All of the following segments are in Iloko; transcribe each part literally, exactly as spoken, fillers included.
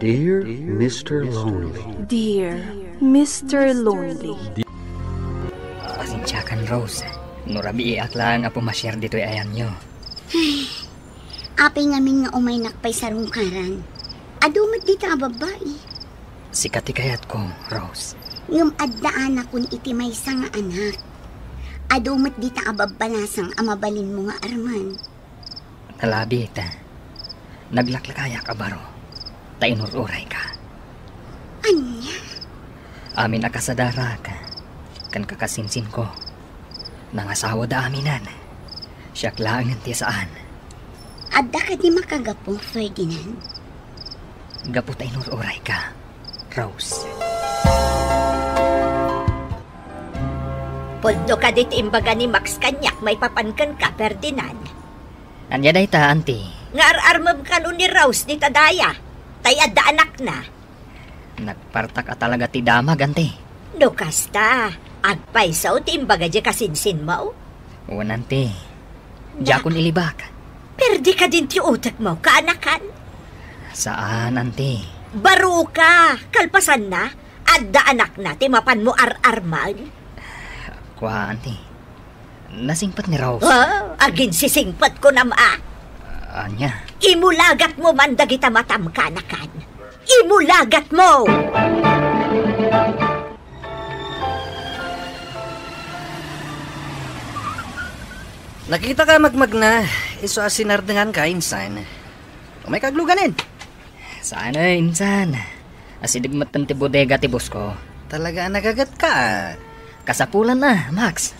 Dear Mister Lonely. Dear Mister Lonely. Pasensiakan, Rose, no rabiiak laeng a pumasiar ditoy ayanyo. Ay, apay ngamin nga umaynak pay sarungkaran? Adu met dita a babbai. Sika ti kayatko, Rose. Ngem addaanakon iti maysa nga anak. Adu met dita a babbalasang a mabalinmo nga Arman. Nalabit, naglaklakayak a baro, ta inur-urayka. Ania? Amin a kasadarak, ken kakasinsinko, nangasawada aminen. Siak laengen ti saan. Adda kadi makagapu, Ferdinand? Gapu ta inur-urayka, Rose. Pudno kadi ti imbaga ni Max kaniak maipapan kenka, Ferdinand? Ania dayta, Auntie? Nga ar-armem kano ni Rose dita daya, tay adda anakna. Nagpartak a talaga ti damag, Auntie. No kasta, agpayso ti imbaga diay kasinsinmo? Wen, Auntie. Diakon ilibak. Perdi kadin ti utekmo, kaanakan? Saan, Auntie. Baroka, kalpasanna, adda anakna ti mapanmo ar-armen? Kua, Auntie. Nasingpet ni Rose. Oh, aginsisingpet kunam a. Ania? Imulagatmo man dagita matam, kaanakan. Imulagatmo! Nakitaka magmagna, isu a sinardenganka, insan. Umayka agluganen. Saan, insan. Asideg metten ti bodega ti boss ko. Talaga a nagagetka, ah. Kasapulan na, Max.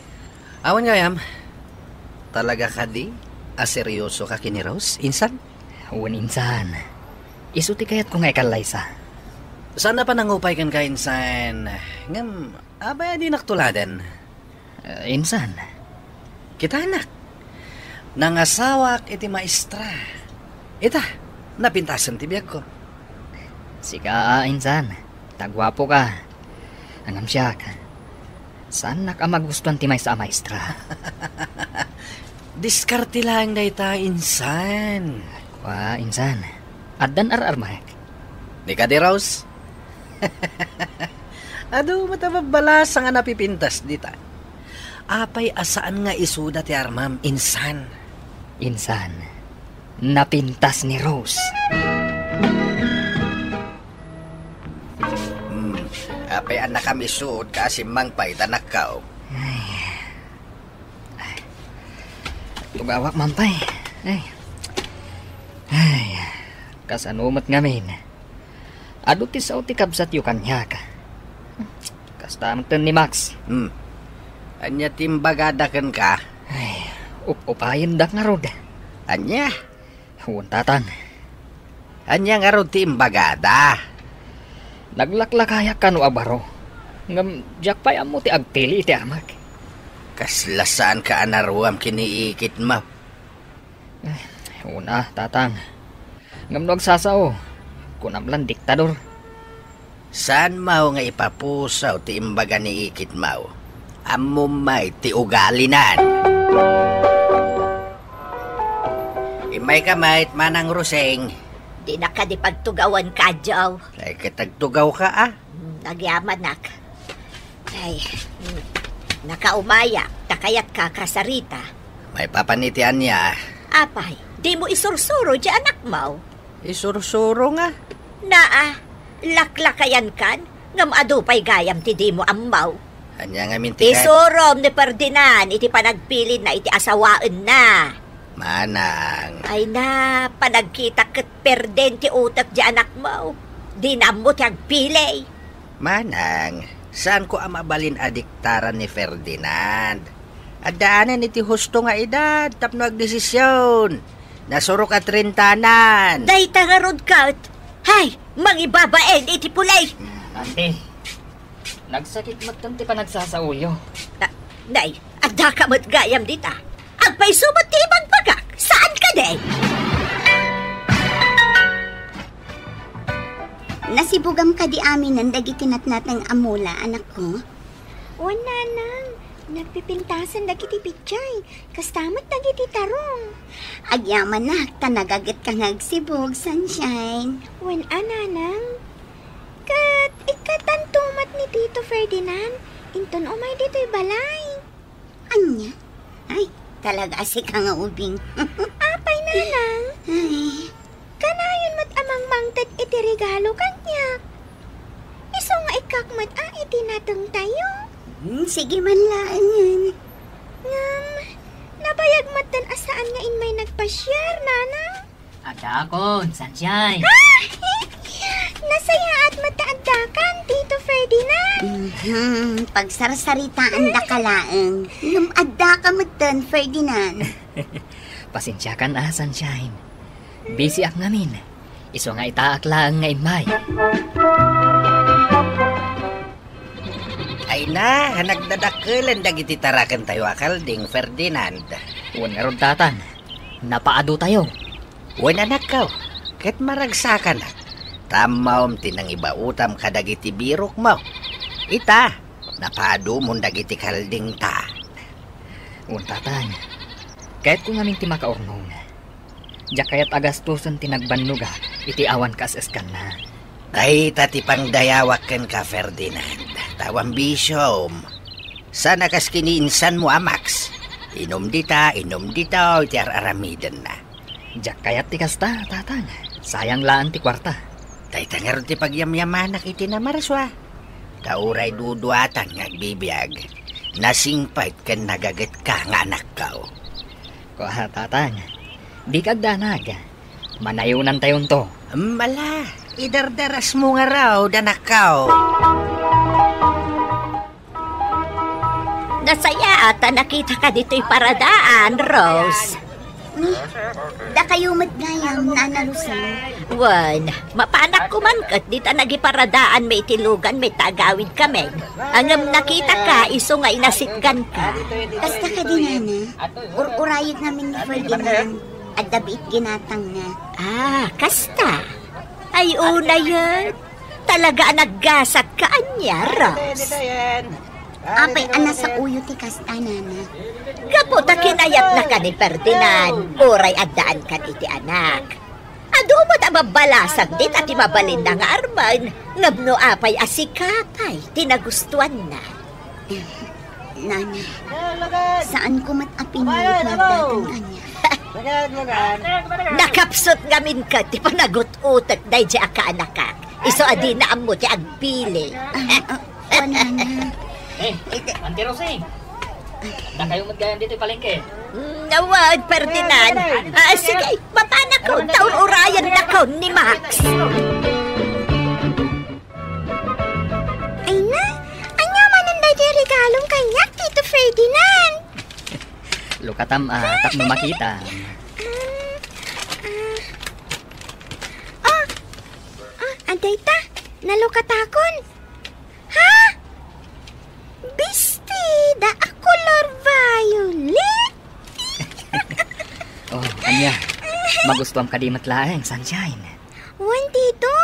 Awan gayam. Talaga kadi a seryosoka ken ni Rose, insan? Wen, insan. Isu ti kayatko nga ikallaysa. Saan a panangupay kenka, insan. Ngem, apay a dinak tuladen? Eh, insan. Kitanak. Nangasawak iti maestra. Ita, napintasen ti biagko. Sika, ah, insan. Ta guapoka. Ngem siak, saannak a magustuan ti maysa a maestra. Diskarte laeng dayta, insan. Kua, insan. Addan ar-armek? Ni kadi, Rose? Adu met a babbalasang a napipintas dita. Apay a saan nga isuda ti armam, insan? Insan, napintas ni Rose. Hmm, apay a nakamisudka a simmangpay ta nakkaw? Ay. Ay. Tugawak man pay. Ay. Ay. Kasano met ngamin? Adu ti sao ti kabsatyo kaniak. Kasta met ni Max. Hmm. Ania ti imbagada kenka? Ay, up-upayendak ngarud. Ania? Wen, Tatang. Ania ngarud ti imbagada? Naglaklakayak kano a baro. Ngem diak pay ammo ti agpili iti armak. Kasla saanka a naruam ken ni ikitmo. Eh, una, Tatang. Ngem no agsasao, kunam lan diktador. Saanmo nga ipapusaw ti imbaga ni ikitmo? Ammom met ti ugalinan. Immayka met, Manang Roseng. Dinak kadi pagtugawan, Kadyo. Ay, ket agtugawka, a? Hmm, agyamanak. Ay, hmm, nakaumayak, ta kayatka, Sarita. Maipapan iti ania? Apay, dimo isursuro diay anakmo? Isursuro nga? Naa, laklakayankan, ngem adu pay gayam ti dimo ammo. Ania ngamin ti kay- Isurom ni Ferdinand iti panagpilinna iti asawaenna. Manang. Ay na, panagkitak ket perden ti utek diay anakmo. Dina ammo ti agpili. Manang, saanko a mabalin a diktaran ni Ferdinand. Addaanen iti husto nga edad tapno agdesision. Nasurok a trintanan. Dayta ngarud ket. Hay, mangibabain iti puli. Ate, nagsakit met ti panagsasaoyo. Ah, nay, addaka met gayam dita. Agpayso met ti ibagbagak, saan kadi? Nasibugam kadi aminen dagiti natnateng a mula, anakko? Wen, nanang, Nagpipintasan dagiti pichay, kasta met dagiti tarong. Agyamanak, ta nagagetka nga agsibug, Sunshine. Wen a, nanang. Ket ikkatanto met ni Tito Ferdinand, inton umay ditoy balay. Ania? Ay, talaga a sika nga ubing. Apay, nanang? Ay. Kanayon met a mangmangted iti regalo kaniak. Isu nga ikkak met a iti natengtayo. Hmm, sige man laengen. Ngem, nabayag met den a saan nga immay nagpasiar, nanang? Adakon, Sunshine. Ah! Nasayaat met ta addakan, Tito Ferdinand. Mhm, pagsarsaritaandaka laeng. Ngem addaka metten, Ferdinand. Pasensiakan a, Sunshine. Busy-ak ngamin. Isu nga itaak laeng nga immay. Ay na, nagdadakkelan dagiti tarakentayo a kalding, Ferdinand. Wen ngarud, Tatang, napaadutayo. Wen, anakko, ket maragsakanak. Ta ammom ti nangibautam kadagiti birokmo. Ita, napaadumon dagiti kaldingta. Wen, Tatang, kayatko ngamin ti makaurnong. Diak kayat a gastosen ti nagbannogak iti awan kaes-eskanna. Dayta ti pangdayawak kenka, Ferdinand. Ta awan bisiom. Saan a kas kiniinsanmo a Max. Inum dita, inum dita, iti ar-aramidenna. Diak kayat ti kasta, Tatang. Sayang laeng ti kuarta. Dayta ngarud ti pagyamyamanak iti namarsua. Ta uray duduatan nga agbibiag, nasingpet ken nagagetka nga anakko. Kua, Tatang, dika agdanag. Manayonantayonto. Ala, idardarasmo ngarud, anakko. Nasayaat a nakitaka ditoy paradaan, Rose. Ni, dakayo met gayam, Nana Rosing. Wen, mapanak koma ket dita nagiparadaan met iti lugan met ta agawidkamin. Ngem nakitaka isu nga inasitganka. Kasta kadi, Nana, ur-urayek ngamin ni Ferdinand. Adda biit ginatangna. Ah, kasta. Ay, unay, talaga a naggasatka ania, Rose. Apay a nasaoyo ti kasta, Nana? Gapu ta kinayatnaka ni Ferdinand, uray addaankan iti anak. Adu met a babbalasang dita ti mabalinna nga armen, ngem no apay a sika pay ti nagustuanna. Nana, saanko met a pinaayat nga agdateng kaniak. Nakapsut ngamin ket ti panagut-utek daydiay a kaanakak. Isu a dina ammo ti agpili. Ah, ah, wen, Nana. Eh, Auntie Rosing, dakayo met gayam ditoy palengke. Mm, awan, Ferdinand. Ah, sige, mapanakon ta ur-urayannakon ni Max. Ay na, ania manen daytoy regalom kaniak, Tito Ferdinand? Lukatam a, tapno makita. Ah, ah. Oh, ah, adda ita, nalukatakon. Ha? Bestida a kolor violet? Oh, ania? Magustuam kadi met laeng, Sunshine? Wen, Tito,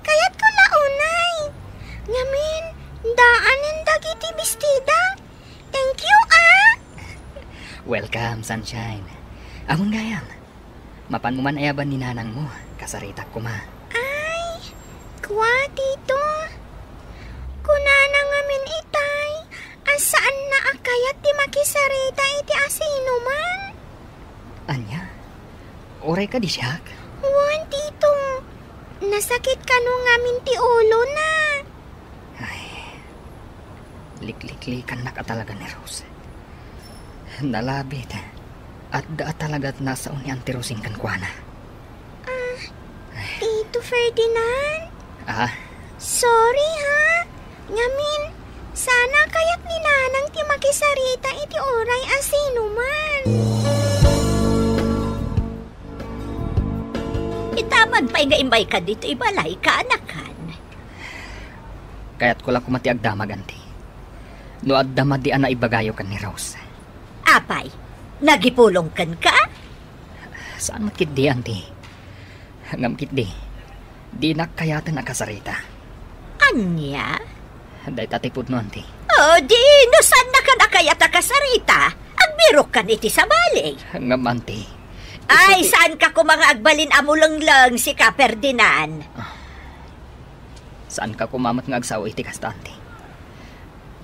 kayatko la unay. Ngamin, daanen dagiti bestida. Thank you, ah! Welcome, Sunshine. Ammon gayam, mapanmo man ayaban ni nanangmo, kasaritak koma. Ay, kua, Tito. Kunana ngamin itay a saanna a kayat ti makisarita iti asinoman. Ania? Uray kadi siak? Wen, Tito. Nasakit kano ngamin ti ulona. Ay, likliklikannak a talaga ni Rose. Nalabit, adda a talaga ti nasao ni Auntie Rosing kenkuana. Ah, Tito Ferdinand? Ah? Sorry, ha? Ngamin, sana kayat ni Nanang ti makisarita iti uray a sinuman. Itaman pay nga immayka ditoy balay, kaanakan. Kayatko la koma ti agdamag, Auntie. No adda madi a naibagayo ken ni Rose. Apay, nagipulong kenka? Saan met ketdi, Auntie. Ngem ketdi, dinak kayaten a kasarita. Ania? Dayta ti pudno, Auntie. O, di, no saannaka a kayat a kasarita, agbirokkan iti sabali. Ngem, Auntie, Ay, isu ti saanka koma nga agbalin a mulengleng, sika, Ferdinand. Saanka koma met nga agsao iti kasta, Auntie.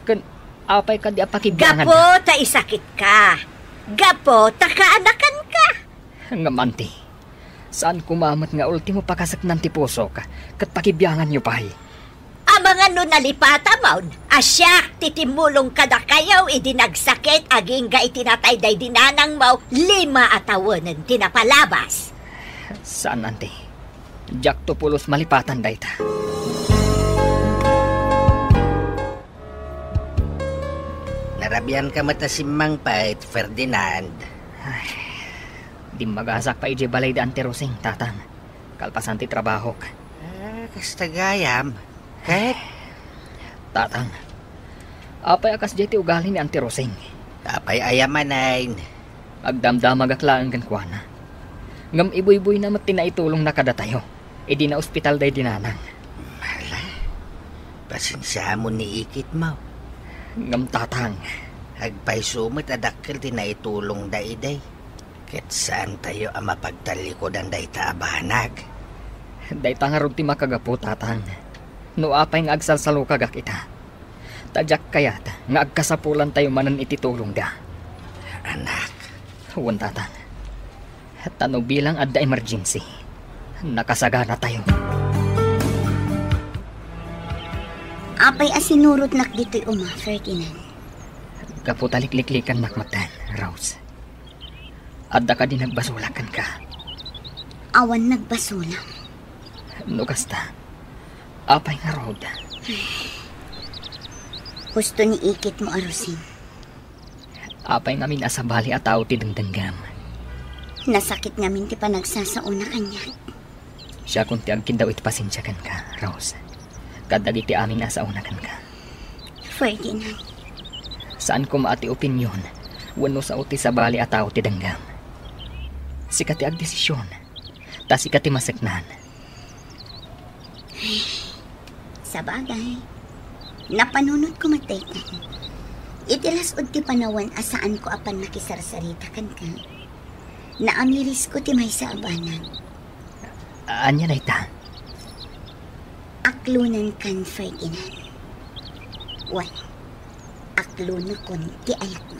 Ken apay kadi a pakibiangan? Gapu ta isakitka. Gapu ta kaanakanka. Ngem, Auntie, saan koma met nga ultimo pakaseknan ti pusok ket pakibianganyo pay. Amangan no nalipatamon a siak ti timmulong kadakayo idi nagsakit agingga iti natay daydi nanangmo lima a tawenen ti napalabas. Saan, Auntie. Diakto pulos malipatan dayta. Narabianka met a simmangpet, Ferdinand. Ay, dimmagasak pay idiay balay da Auntie Rosing, Tatang. Kalpasan ti trabahok. Ah, kasta gayam. Ket? Tatang, apay a kasdiay ti ugali ni Auntie Rosing? Apay aya manen? Agdamdamagak laeng kenkuana. Ngem ibuyboyna met ti naitulongna kadatayo idi naospital daydi nanang. Hala, pasensiamon ni ikitmo. Ngem, Tatang. Agpayso met a dakkel ti naitulongda idi. Ket saantayo a mapagtallikudan dayta a banag. Dayta ngarud ti makagapu, Tatang, no apay nga agsalsalukagak ita. Ta diak kayat nga agkasapulantayo manen iti tulongda. Anak. Wen, Tatang. Ta no bilang adda emergency, nakasaganatayo. Apay a sinurotnak ditoy uma, Ferdinand? Gapu ta likliklikannak metten, Rose. Adda kadi nagbasolak kenka? Awan nagbasolak. No kasta, apay ngarud? Husto ni ikitmo a Rosing. Apay ngamin a sabali a tao ti dengdenggam? Nasakit ngamin ti panagsasaona kaniak. Siakon ti agkindaw iti pasensia kenka, Rose, kadagiti amin a saona kenka. Ferdinand. Saan koma a ti opinion wenno sao ti sabali a tao ti denggam. Sika ti agdesision, ta sika ti maseknan. Sabagay, napanunotko met dayta. Iti las-ud ti panawen a saanko a pannakisarsarita kenka, naamirisko ti maysa a banag. Ania dayta? Aklonenkan, Ferdinand. Wen, aklonekon ti ayatmo.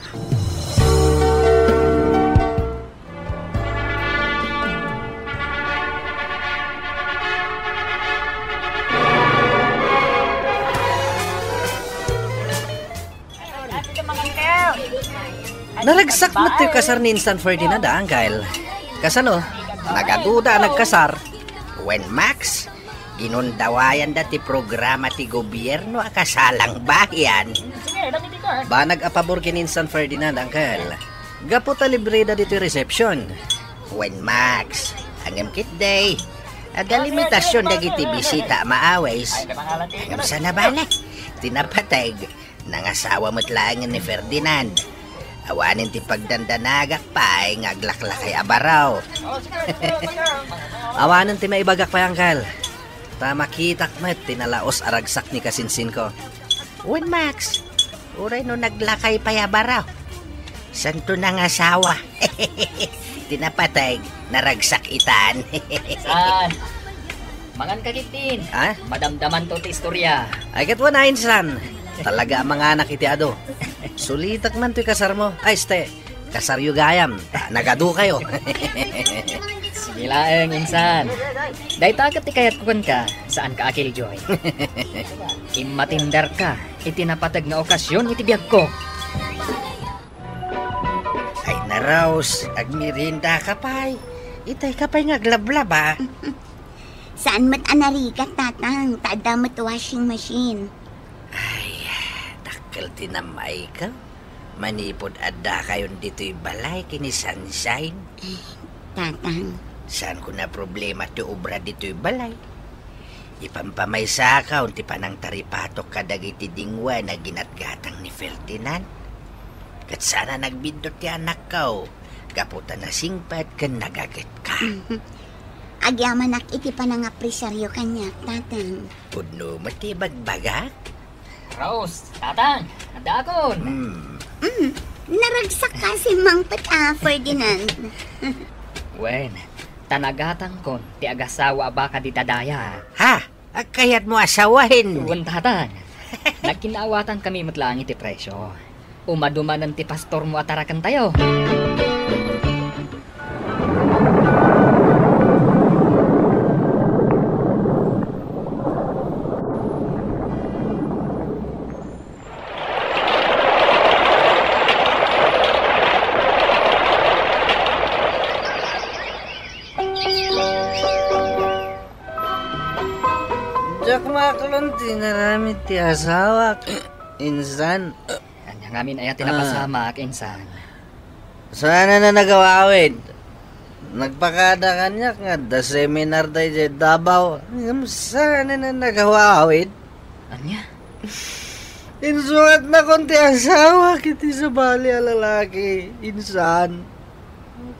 Naragsak met ti kasar ni Insan Ferdinand, a, Uncle. Kasano? Nagaduda a nagkasar? Wen, Max, ginundawayanda ti programa ti gobierno a kasalang bayan. Banag a pabor ken ni Insan Ferdinand, Uncle. Gapu ta libreda ditoy reception. Wen, Max, ngem ketdi, adda limitasion dagiti bisita a maawis. Ngem saan a bale, ti napateg, nangasawa met laengen ni Ferdinand. Awanen ti pagdandanagak pay nga aglaklakay a baro. Awanen ti maibagak pay, Uncle. Ta makitak met ti nalaus a ragsak ni kasinsinko. Wen, Max, uray no naglakay pay a baro, saanto nangasawa. Ti napateg, naragsak itan. Saan? Mangan ka ketdin. Ha? Madamdamanto ti istoria. Ay, ket wen, Insan. Talaga a manganak iti adu. Sulitek man toy kasarmo. Ay, este, kasaryo gayam, ta nagadukayo. Sige laeng, Insan. Dayta ket ti kayatko kenka, saanka a killjoy. Immatindarka iti napateg nga okasion iti biagko. Ay, Rose, agmeriendaka pay. Itayka pay nga aglablaba. Saan met a narigat, Tatang, ta adda met washing machine. Ay, dakkel ti nammayka. Manipud addakayon ditoy balay ken ni Sunshine. Tatang. Saanko a problema ti obra ditoy balay. Ipampamaysakon ti panangtaripatok kadagiti dingwen a ginatgatang ni Ferdinand. Ket saan a nagbiddut ti anakko gapu ta nasingpet ken nagagetka. Mhm. Agyamanak iti panangapresiaryo kaniak, Tatang. Pudno met ti ibagbagak. Rose, Tatang, addaakon. Hmm. Mm, naragsak ka simmangpet a, Ferdinand. Wen, ta nagatangkon ti agasawa a baka dita daya. Ha? Kayatmo a sawaen? Wen, Tatang. Nagkinnaawatankami met laeng iti presio. Umadumanen ti pastormo a tarakentayo. Diak maklon ti inaramid ti asawak, insan. Ania ngamin aya ti napasamak, insan? Saan a nagawawid? Nagpakada kaniak nga adda seminar daydiay Davao. Ngem saan a nagawawid? Ania? Insuratnakon ti asawak iti sabali a lalaki, insan.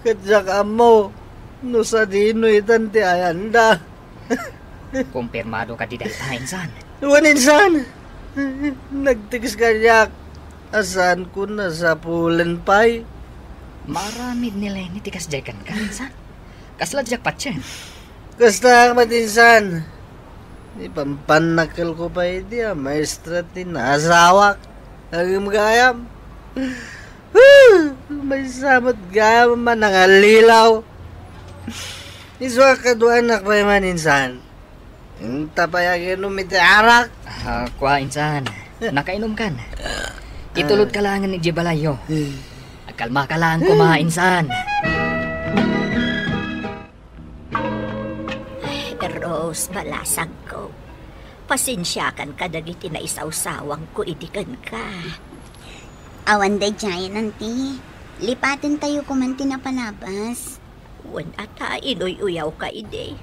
Ket diak ammo no sadino itan ti ayanda. Kumpirmado kadi dayta, insan? Wen, insan. Nagtext kaniak a saanko a sapulen pay. Maaramid ni Leni ti kasdiay kenka, insan? Kasla diak patien. Kasta met, insan. Ipampannakkelko pay idi a maestra ti naasawak. Ngem gayam. Maysa met gayam a manangallilaw. Isu a kaduanak pay man, insan. Inta pay aginom iti arak. Ah, kua, insan. Nakainumkan. Itulodka laengen idiay balayyo. Agkalmaka laeng koma, insan. Rose, balasangko. Pasensiakan kadagiti naisawsawangko idi kenka. Awan daydiayen, Auntie. Lipatentayo koman ti napalabas. Wen a ta inuy-uyawka idi.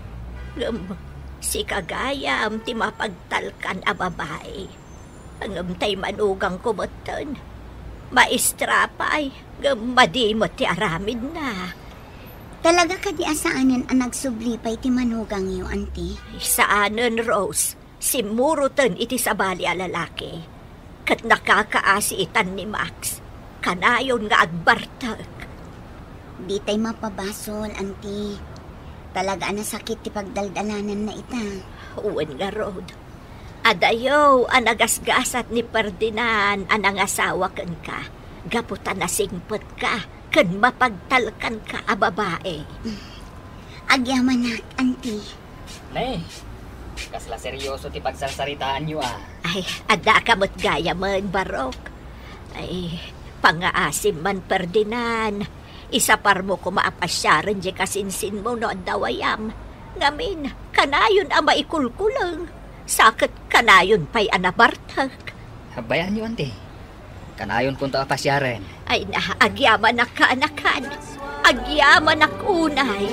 Ngem sika gayam ti mapagtalkan a babai. Ngem tay manugangko metten. Maestra pay, ngem madi met ti aramidna. Talaga kadi a saanen a nagsubli pay ti manugangyo, Auntie? Saanen, Rose. Simmuroten iti sabali a lalaki. Ket nakakaasi itan ni Max. Kanayon nga agbartek. Ditay mapabasol, Auntie. Talaga a nasakit ti pagdaldalananna ita. Wen ngarud, adayo a nagasgasat ni Ferdinand a nangasawa kenka gapu ta nasingpetka ken mapagtalkanka a babai. Agyamanak, Auntie. Ne, kasla seryoso ti pagsarsaritaanyo, a. Ay, addaka met gayamen, Barok. Ay, pangngaasim man, Ferdinand. Isaparmo koma a pasiaren diay kasinsinmo no adda wayam. Ngamin, kanayon a maikulkuleng. Sa ket kanayon pay a nabartek. Bayanyo, Auntie. Kanayonkonto a pasiaren. Ay na, agyamanak, kaanakan. Agyamanak unay.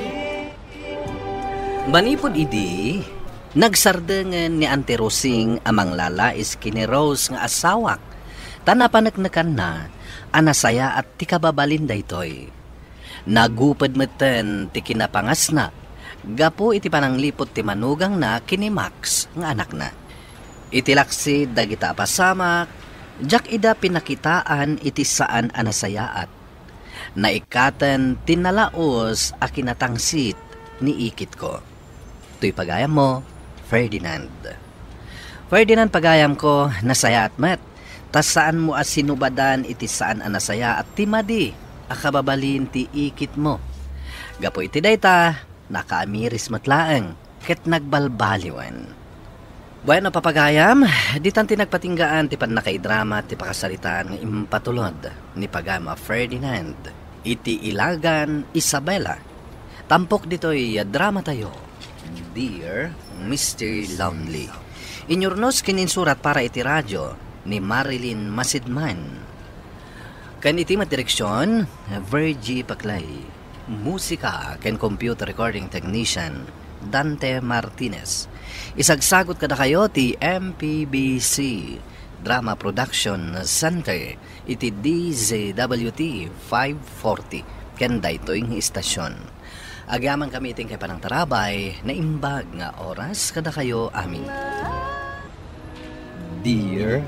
Manipud idi, nagsardengen ni Auntie Rosing a manglalais ken ni Rose nga asawak, ta napaneknekanna a nasayaat ti kababalin daytoy. Naguped metten ti kinapangasna gapu iti panangliput ti manugangna ken ni Max nga anakna. Iti laksid dagita a pasamak, diak ida pinakitaan iti saan a nasayaat. Naikkaten ti nalaus a kinatangsit ni ikitko. Toy pagayammo, Ferdinand. Ferdinand, pagayamko, nasayaat met, ta saanmo a sinubadan iti saan a nasayaat ti madi a kababalin ti ikitmo. Gapu iti dayta, nakaamiris met laeng ket nagbalbaliwen. Bueno, papagayam, ditan ti nagpatinggaan ti pannakaidrama ti pakasaritaan nga impatulod ni pagayam a Ferdinand iti Ilagan Isabela. Tampok ditoy dramatayo, Dear Mister Lonely. Inyurnos ken insurat para iti radio ni Marilyn Masidman. Ken iti met direksion, Virgie Paclay. Musika ken computer recording technician, Dante Martinez. Isagsagut kadakayo ti M P B C Drama Production Center iti D Z W T five forty ken daytoy nga istasyon. Agyamankami iti inkay panangtarabay, naimbag nga oras kadakayo amin. Dear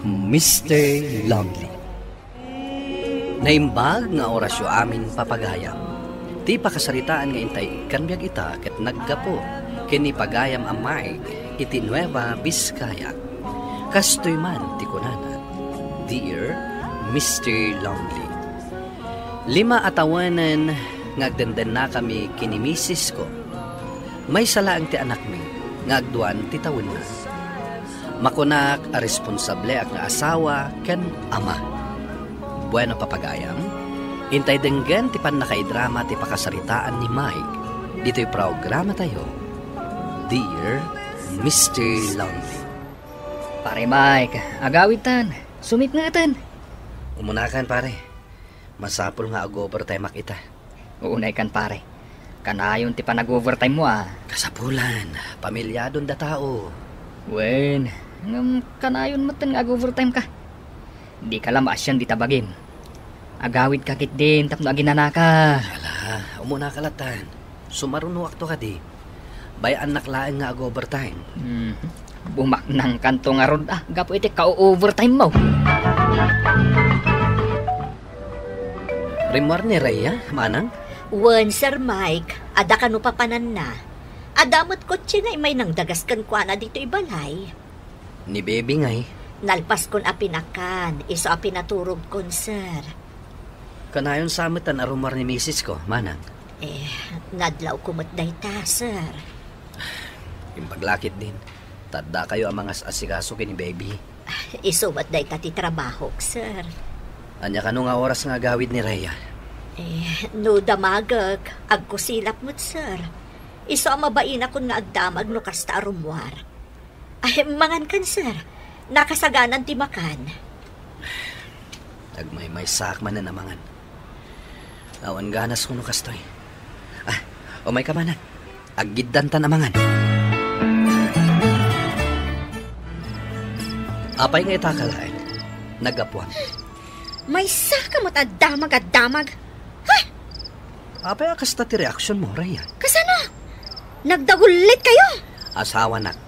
Mister Lonely. Naimbag nga orasyo amin, papagayam. Ti pakasaritaan nga intay ikkan biag ita ket naggapu ken ni pagayam a Mike iti Nueva Vizcaya. Kastoy man ti kunana, "Dear Mister Lonely." Lima a tawenen nga agdendennakami ken ni misisko. Maysa laeng ti anakmi nga agduan ti tawenna. Makunak a responsableak nga asawa ken ama. Bueno, papagayam, intay denggen ti pannakaidrama ti pakasaritaan ni Mike ditoy programatayo, Dear Mister Lonely. Pare Mike, agawidtan. Sumipngetan. Umunakan, pare. Masapul nga ag-overtimeak ita. Unay kan, pare. Kanayon ti panag-overtime mo, a. Kasapulan, pamilyadon da tao. Wen, ngem kanayon metten nga ag-overtime ka. Dika la maasian dita bagim. Agawidka ketdin tapno aginanaka. Ala, umunaka latan. Sumarunoakto kadi. Bay-annak laeng nga ag-overtime. Mhm. Bumaknangkanto ngarud, a, gapu iti ka-overtime mo. Rimmuar ni Rhea, manang? Wen, Sir Mike, adda kano papananna. Adda met kotse nga immay nangdagas kenkuana ditoy balay. Ni Baby ngay? Nalpaskon a pinakan, isu a pinaturogkon, sir. Kanayon sa met a rummuar ni misisko, manang? Eh, nadlawko met dayta, sir. Imbag la ketdin. Ta addakayo a mangas-asikaso ken ni Baby. Isu met dayta ti trabahok, sir. Ania kano nga oras nga agawid ni Rhea? Eh, no damagek, agkusilap met, sir. Isu a mabainakon nga agdamag no kasta a rummuar. Ay, mangankan, sir. Nakasaganan ti makan. Agmaymaysaak manen a mangan. Awan ganasko no kastoy. A, umayka manen. Aggiddantan a mangan. Apay nga itaka laeng? Naggapuam. Maysaka met a damag a damag. Ha? Apay a kasta ti reaksionmo, Rhea? Kasano? Nagdagullit kayo? Asawanak,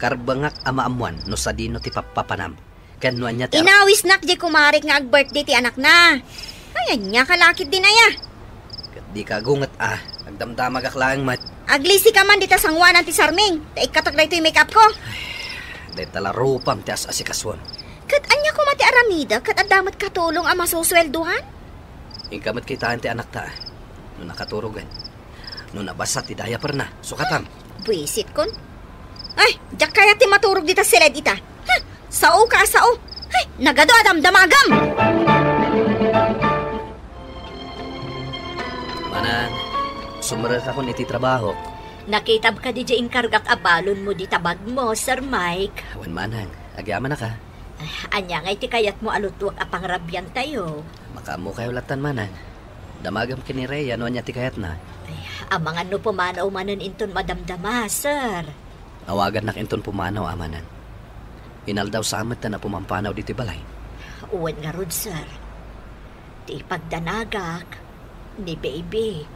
karbengak a maammuan no sadino ti pappapanam. Ken no ania ti ar- Inawisnak diay kumarik nga ag-birthday ti anakna. Ay, ania ka lakit din aya? Ket dika agunget a, agdamdamagak laeng met. Aglisika man dita sangoanan ti sarming, ta ikkatak daytoy make-up ko. Dayta la rupam ti as-asikasuon. Ket ania koma ti aramidek ket adda met katulong a masusueldoan? Inka met kitaen ti anakta. No nakaturogen. No nabasa ti diaperna, sukatam. Buisitkon. Ay, diak kayat ti maturog dita siled ita. Ha? Sao ka a sao. Ay, nagadu a damdamagam! Manang, sumrekakon iti trabahok. Nakitam kadi diay inkargak a balonmo dita bagmo, Sir Mike? Wen, manang, agyamanak a. Ay, ania ngay ti kayatmo a lutuek a pangrabiantayo? Makaammokayo lattan, manang. Damagam ken ni Rhea no ania ti kayatna. Ay, amangan no pumanaw manen inton madamdama, sir. Awagannak inton pumanaw a manang. Inaldaw sa metten a pumampanaw ditoy balay. Wen ngarud, sir. Ti ipagdanagak, ni Baby.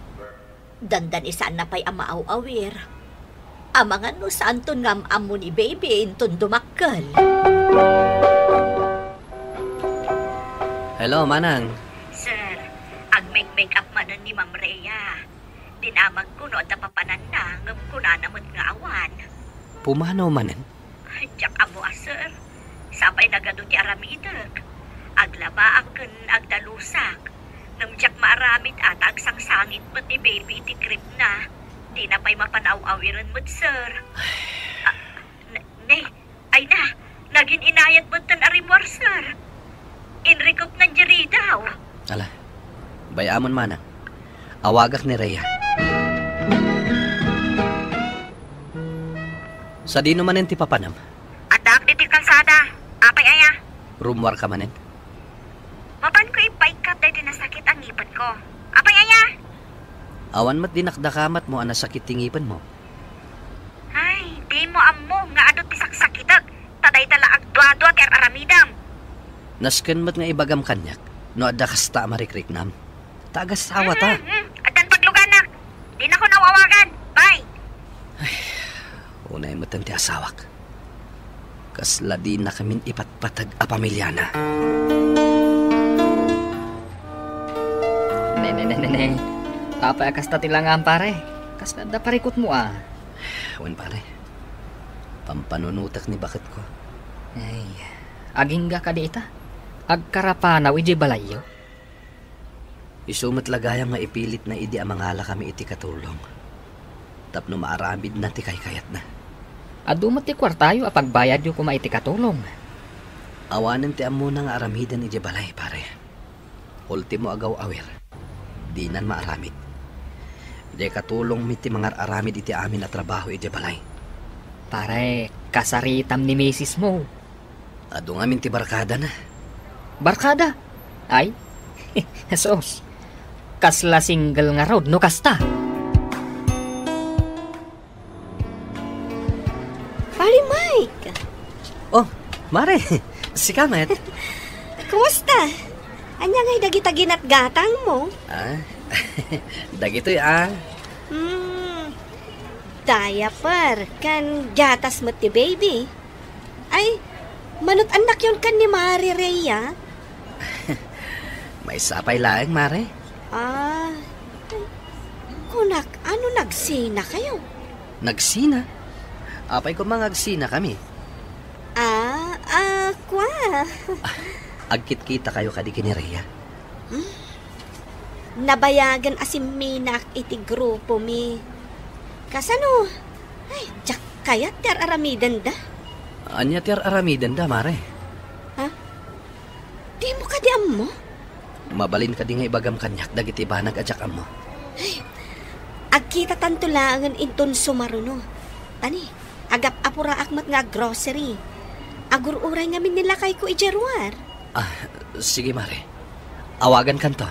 Dandanisaanna pay a maaw-awir. Amangan no saanton nga am-ammo ni Baby inton dumakkel. Hello, manang. Sir, agmake-make up manen ni Ma'am Rhea. Dinamagko no adda papananna, ngem kunana met nga awan. Pumanaw manen? Diak ammo a, sir. Sapay nagadu ti aramidek. Aglabaak ken agdalusak. Ngem diak maaramid a ta agsangsangit met ni Baby iti creepna. Dina pay mapanaw-awiren met, sir. Ah, n-, ne, ay na, nagin-inayat metten a rimmuar, sir. Inrikupnan diay ridaw. Ala, bay-amon manang. Awagak ni Rhea. Sadino manen ti papanam? Addaak ditoy kalsada. Apay aya? Rummuarka manen? Mapanko ipaikkat daytoy nasakit a ngipenko. Apay aya? Awan met di nakdakamatmo a nasakit ti ngipenmo. Ay, dimo ammo nga adu ti saksakitek, ta dayta la agduadua ti ar-aramidem. Nasken met nga ibagam kaniak no adda kasta a marikriknam. Ta agassawa ta. Mhm, mhm. Addan pagluganak. Dinakon aw-awagan. Bye. Ay, unay metten ti asawak. Kasla dinakamin ipatpateg a pamiliana. Ne, ne, ne, ne, ne. Apay a kasta ti langam, pare? Kasla adda parikutmo, a. Wen, pare. Pampanunotek ni baketko. Ay, agingga kadi ita? Agkarapanaw idiay balayyo? Isu met la gayam nga ipilitna idi a mangalakami iti katulong tapno maaramidna ti kaykayatna. Adu met ti kuartayo a pagbayadyo koma iti katulong. Awanen ti ammona nga aramiden idiay balay, pare. Ultimo a gaw-awer, dinan maaramid. Diay katulongmi ti mangar-aramid iti amin a trabaho idiay balay. Pare, kasaritam ni misismo. Adu ngamin ti barkadana. Barkada? Ay, Jesus. Kasla single ngarud no kasta. Pare Mike! Oh, Mare, sika met. Kumusta? Ania ngay dagita ginatgatangmo? Ah, dagitoy, ah. Hmm, diaper, ken gatas met ti baby. Ay, manut-annakyon ken ni Mare Rhea? Maysa pay laeng, Mare. Ah, ay, kunak, ano, nagsinakayo? Nagsina? Apay koma nga agsinakami? Ah, ah, kua. Agkitkitakayo kadi ken ni Rhea? Hmm? Nabayagen a simminak iti grupomi. Kasano? Ay, diak kayat ti ar-aramidenda. Ania ti ar-aramidenda, Mare? Ha? Dimo kadi ammo? Mabalin kadi nga ibagam kaniak dagiti banag a diak ammo? Ay, agkitatanto laengen inton sumaruno. Tani, agap-apuraak met nga aggrocery. Agur-uray ngamin ni lakayko idiay ruar. Ah, sige, Mare. Awagankanto.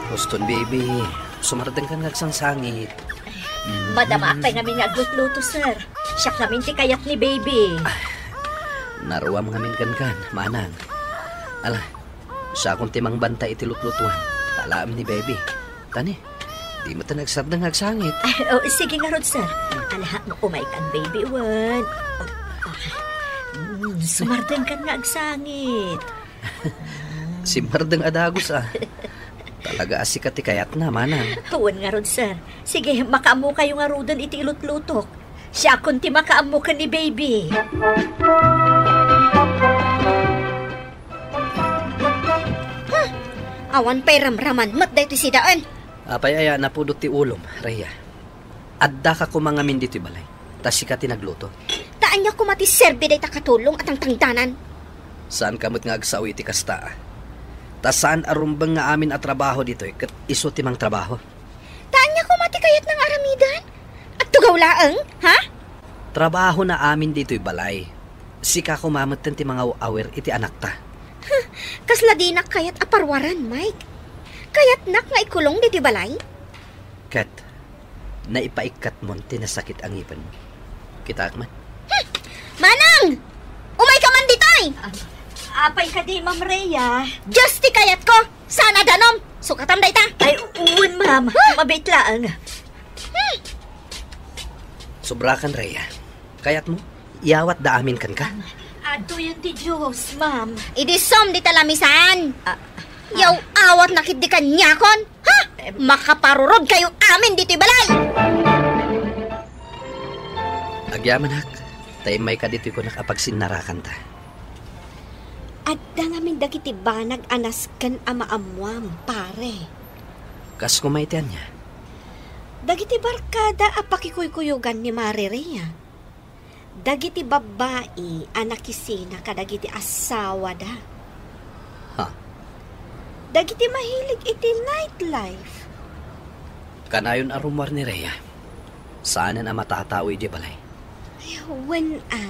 Houston, baby. Sumardengkan nga agsangsangit. Madamaak pay ngamin nga aglutluto, sir. Siak ngamin ti kayat ni baby. Ah, naruam ngamin kenkan, manang. Ala, siakon ti mangbantay iti lutlutuan. Talaem ni baby. Tani, di met nagsardeng nga agsangit. Ay, oh, sige ngarud, sir. Ala, umaykan, baby, wen. Oh, oh. Mm, sumardengkan nga agsangit. Simmardeng a dagus, ah. Talaga a sika ti kayatna, manang. Wen ngarud, sir. Sige, makaammokayo ngaruden iti ilutlutok. Siakon ti makaammo ken ni baby. Hmm, awan pay ramraman met daytoy sidaen. Apay aya napudot ti ulom, Rhea? Addaka koma ngamin ditoy balay, ta sika ti nagluto. Ta ania koma ti serbi dayta katulong a tangtangdanan? Saanka met nga agsao iti kasta, a. Ta saan a rumbeng nga amin a trabaho ditoy ket isu ti mangtrabaho. Ta ania koma ti kayatna nga aramidan? Agtugaw laeng, ha? Trabahona amin ditoy balay. Sika koma metten ti mangaw-awer iti anakta. Huh, kasla dinak kayat a parwaran, Mike. Kayatnak nga ikulong ditoy balay? Ket naipaikkatmon ti nasakit a ngipenmo. Kitaak man. Hmm! Manang! Umayka man ditoy! Ah, apay kadi, Ma'am Rhea? Dios ti kayatko! Saan a danom? Sukatam dayta! Ay, wen, ma'am. Huh! Mabiit laeng. Hmm! Sobrakan, Rhea. Kayatmo, iyawatda amin kenka? Adtoyen ti Dios, ma'am. Idi som dita lamisan. Ah, ah. Yaw-awatnak idi kaniakon. Ha? Em. Makaparurod kayo amin ditoy balay! Agyamanak, ta immayka ditoy kunak a pagsinnarakanta. Adda ngamin dagiti banag a nasken a maammuam, pare. Kas koma iti ania? Dagiti barkada a pakikuykuyogan ni Mare Rhea. Dagiti babbai a nakisina kadagiti asawada. Ha? Dagiti mahilig iti nightlife. Kanayon a rummuar ni Rhea. Saanen a matatao idiay balay. Ay, wen a.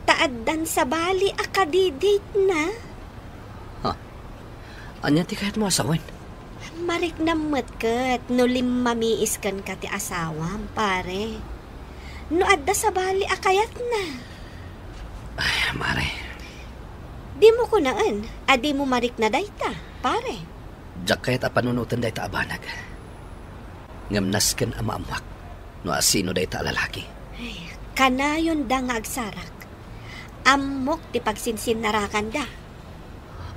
Ta addan sabali a kadi-date na. Ha? Ania ti kayatmo a sawen? Mariknam met ket no limmamiis kenka ti asawam, pare. No adda sabali a kayatna. Ay, Mare. Dimo kunaen a dimo marikna dayta, pare. Diak kayat a panunoten dayta a banag. Ngem nasken a maammuak. no asino dayta a lalaki. Ay, kanayonda nga agsarak. Ammok ti pagsinsinnarakanda.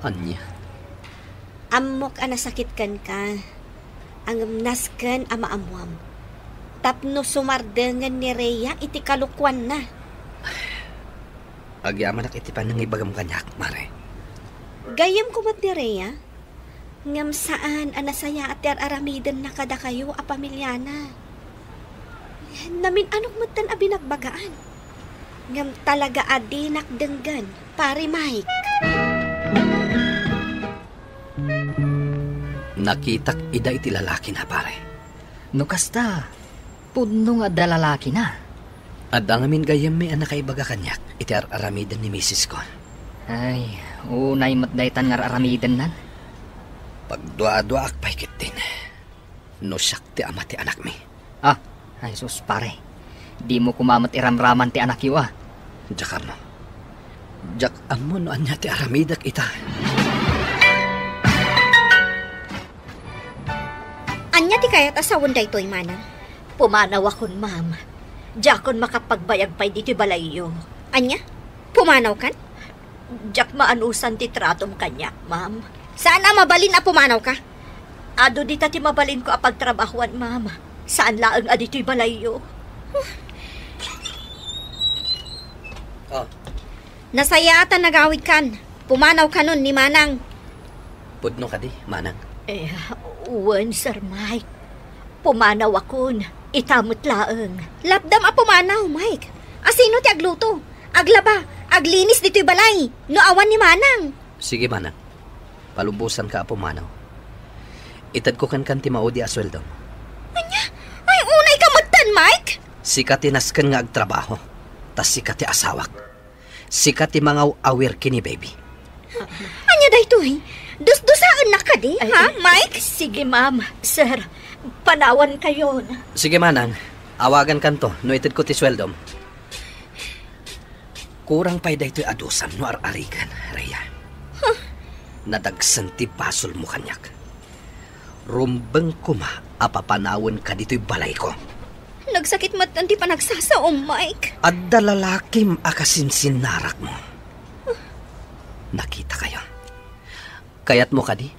Ania? Ammok a nasakit kenka. Ngem nasken a maammuam. Tapno sumardengen ni Rhea iti kalokuanna. Agyamanak iti panangibagam kaniak, Mare. Gayyemko met ni Rhea, ngem saan a nasayaat ti ar-aramidenna kadakayo a pamiliana. Namin-anok metten a binagbagaan. Ngem talaga a dinak denggen, Pare Mike. Nakitak ida iti lalakina, pare. No kasta, pudno nga adda lalakina. Adda ngamin gayyemmi a nakaibaga kaniak iti ar-aramiden ni misisko. Ay, unay met daytan nga ar-aramidennan. Pagduaduaak pay ketdin no siak ti ama ti anakmi. Ah, ay sus, pare. Dimo koma met iramraman ti anakyo, a. Diak ammo. Diak ammo no ania ti aramidek ita. Ania ti kayat a sawen daytoy, manang? Pumanawakon, ma'am. Diakon makapagbayag pay ditoy balayyo. Ania? Pumanawkan? Diak maanusan ti tratom kaniak, ma'am. Saan a mabalin a pumanawka? Adu dita ti mabalinko a pagtrabahoan, ma'am. Saan laeng a ditoy balayyo. Ah. Nasayaat a nagawidkan. Pumanawkanon ni manang. Pudno kadi, manang? Eh, wen, Sir Mike. Pumanawakon. Ita met laeng. Lapdam a pumanaw, Mike. Asino ti agluto, aglaba, aglinis ditoy balay no awan ni manang? Sige, manang. Palubosanka a pumanaw. Itedko kenkan ti maudi a sueldom. Ania? Ay, unayka metten, Mike? Sika ti nasken nga agtrabaho, ta sika ti asawak. Sika ti mangaw-awir ken ni baby. Ania daytoy? Dusdusaennak kadi, ay, ha, ay, Mike? Sige, ma'am. Sir, panawankayon. Sige, manang. Awagankanto no itedko ti sueldom. Kurang pay daytoy a dusam no ar-arigan, Rhea. Huh? Nadagsen ti basolmo kaniak. Rumbeng koma a papanawenka ditoy balayko. Nagsakit met ti panagsasaom, Mike. Adda lalakim a kasinsinnarakmo. Nakitakayo. Kayatmo kadi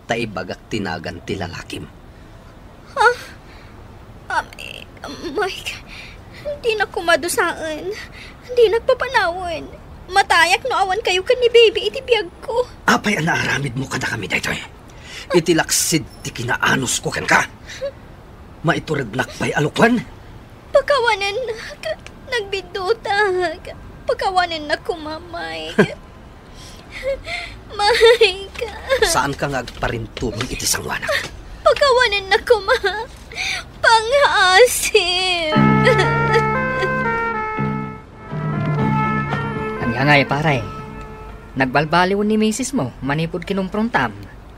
ta ibagak ti nagan ti lalakim? Ha? Ami, Mike, dinak koma dusaen. Dinak papanawen. Matayak no awan kayo ken ni baby iti biagko. Apay a naaramidmo kadakami daytoy? Iti laksid ti kinaanosko kenka? Maiturednak pay a lokoen? Pakawanennak. Nagbiddutak. Pakawanennak koma, Mike. Mike. Saanka nga agparintumeng iti sangoanak. Pakawanennak koma. Pangaasim. Ania ngay, pare? Nagbalbaliw ni misismo manipud kinumprontam?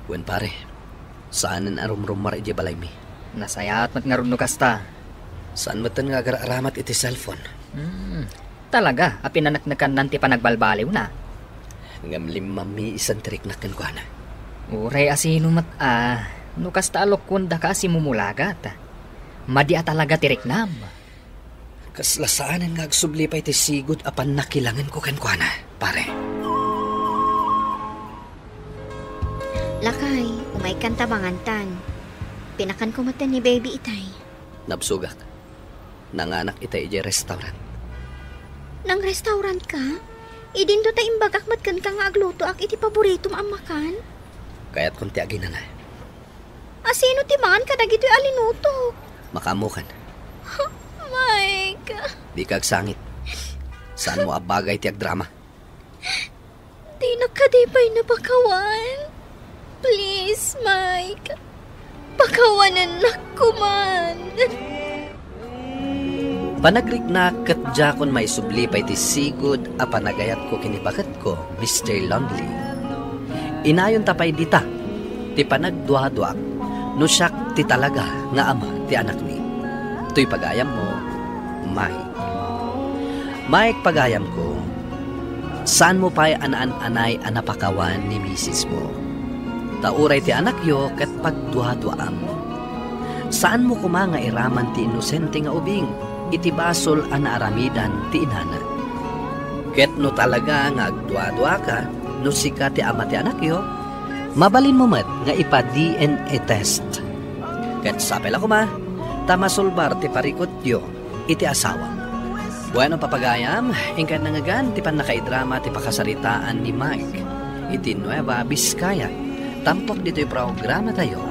Wen, pare. Saanen a rumrummar idiay balaymi. Nasayaat met ngarud no kasta. Saan metten nga agar-aramat iti cellphone. Hmm. Talaga a pinaneknekannan ti panagbalbaliwna. Ngem limmammi isan ti riknak kenkuana. Uray asino met a, no kasta a lokoendaka a simumulagat. Madi a talaga ti riknam. Kasla saanen nga agsubli pay ti sigud a pannakilangenko kenkuana, pare. Lakay, umaykan ta mangantan. Pinakanko met ni baby itay. Nabsogak. Nanganak itay idiay restaurant. Nang-restaurant ka? Idinto ta imbagak met kenka nga aglutoak iti paboritom a makan? Kayatkon ti aginana. Asino ti mangan kadagitoy a linutok? Makaammokan. Mike. Dika agsangit. Saanmo a bagay ti agdrama. Dinak kadi pay napakawan? Please, Mike. Pakawanennak koman. Panagriknak ket diakon maisubli pay ti sigud a panagayatko ken ni baketko, Mister Lonely. Inayonta pay dita ti panagduaduaak no siak ti talaga nga ama ti anakmi. Toy pagayammo, Mike. Mike, pagayamko, saanmo pay a naan-anay a napakawan ni misismo. Ta uray ti anakyo ket pagduaduaam. Saanmo koma nga iraman ti inosente nga ubing iti basol a naaramidan ti inana. Ket no talaga nga agduaduaka, no sika ti ama ti anakyo, mabalinmo met nga ipa-D N A test. Ket sapay la koma, ta masulbar ti parikutyo iti asawa. Bueno, papagayam, inka nangngegan ti pannakaidrama ti pakasaritaan ni Mike iti Nueva Vizcaya, tampok ditoy programatayo,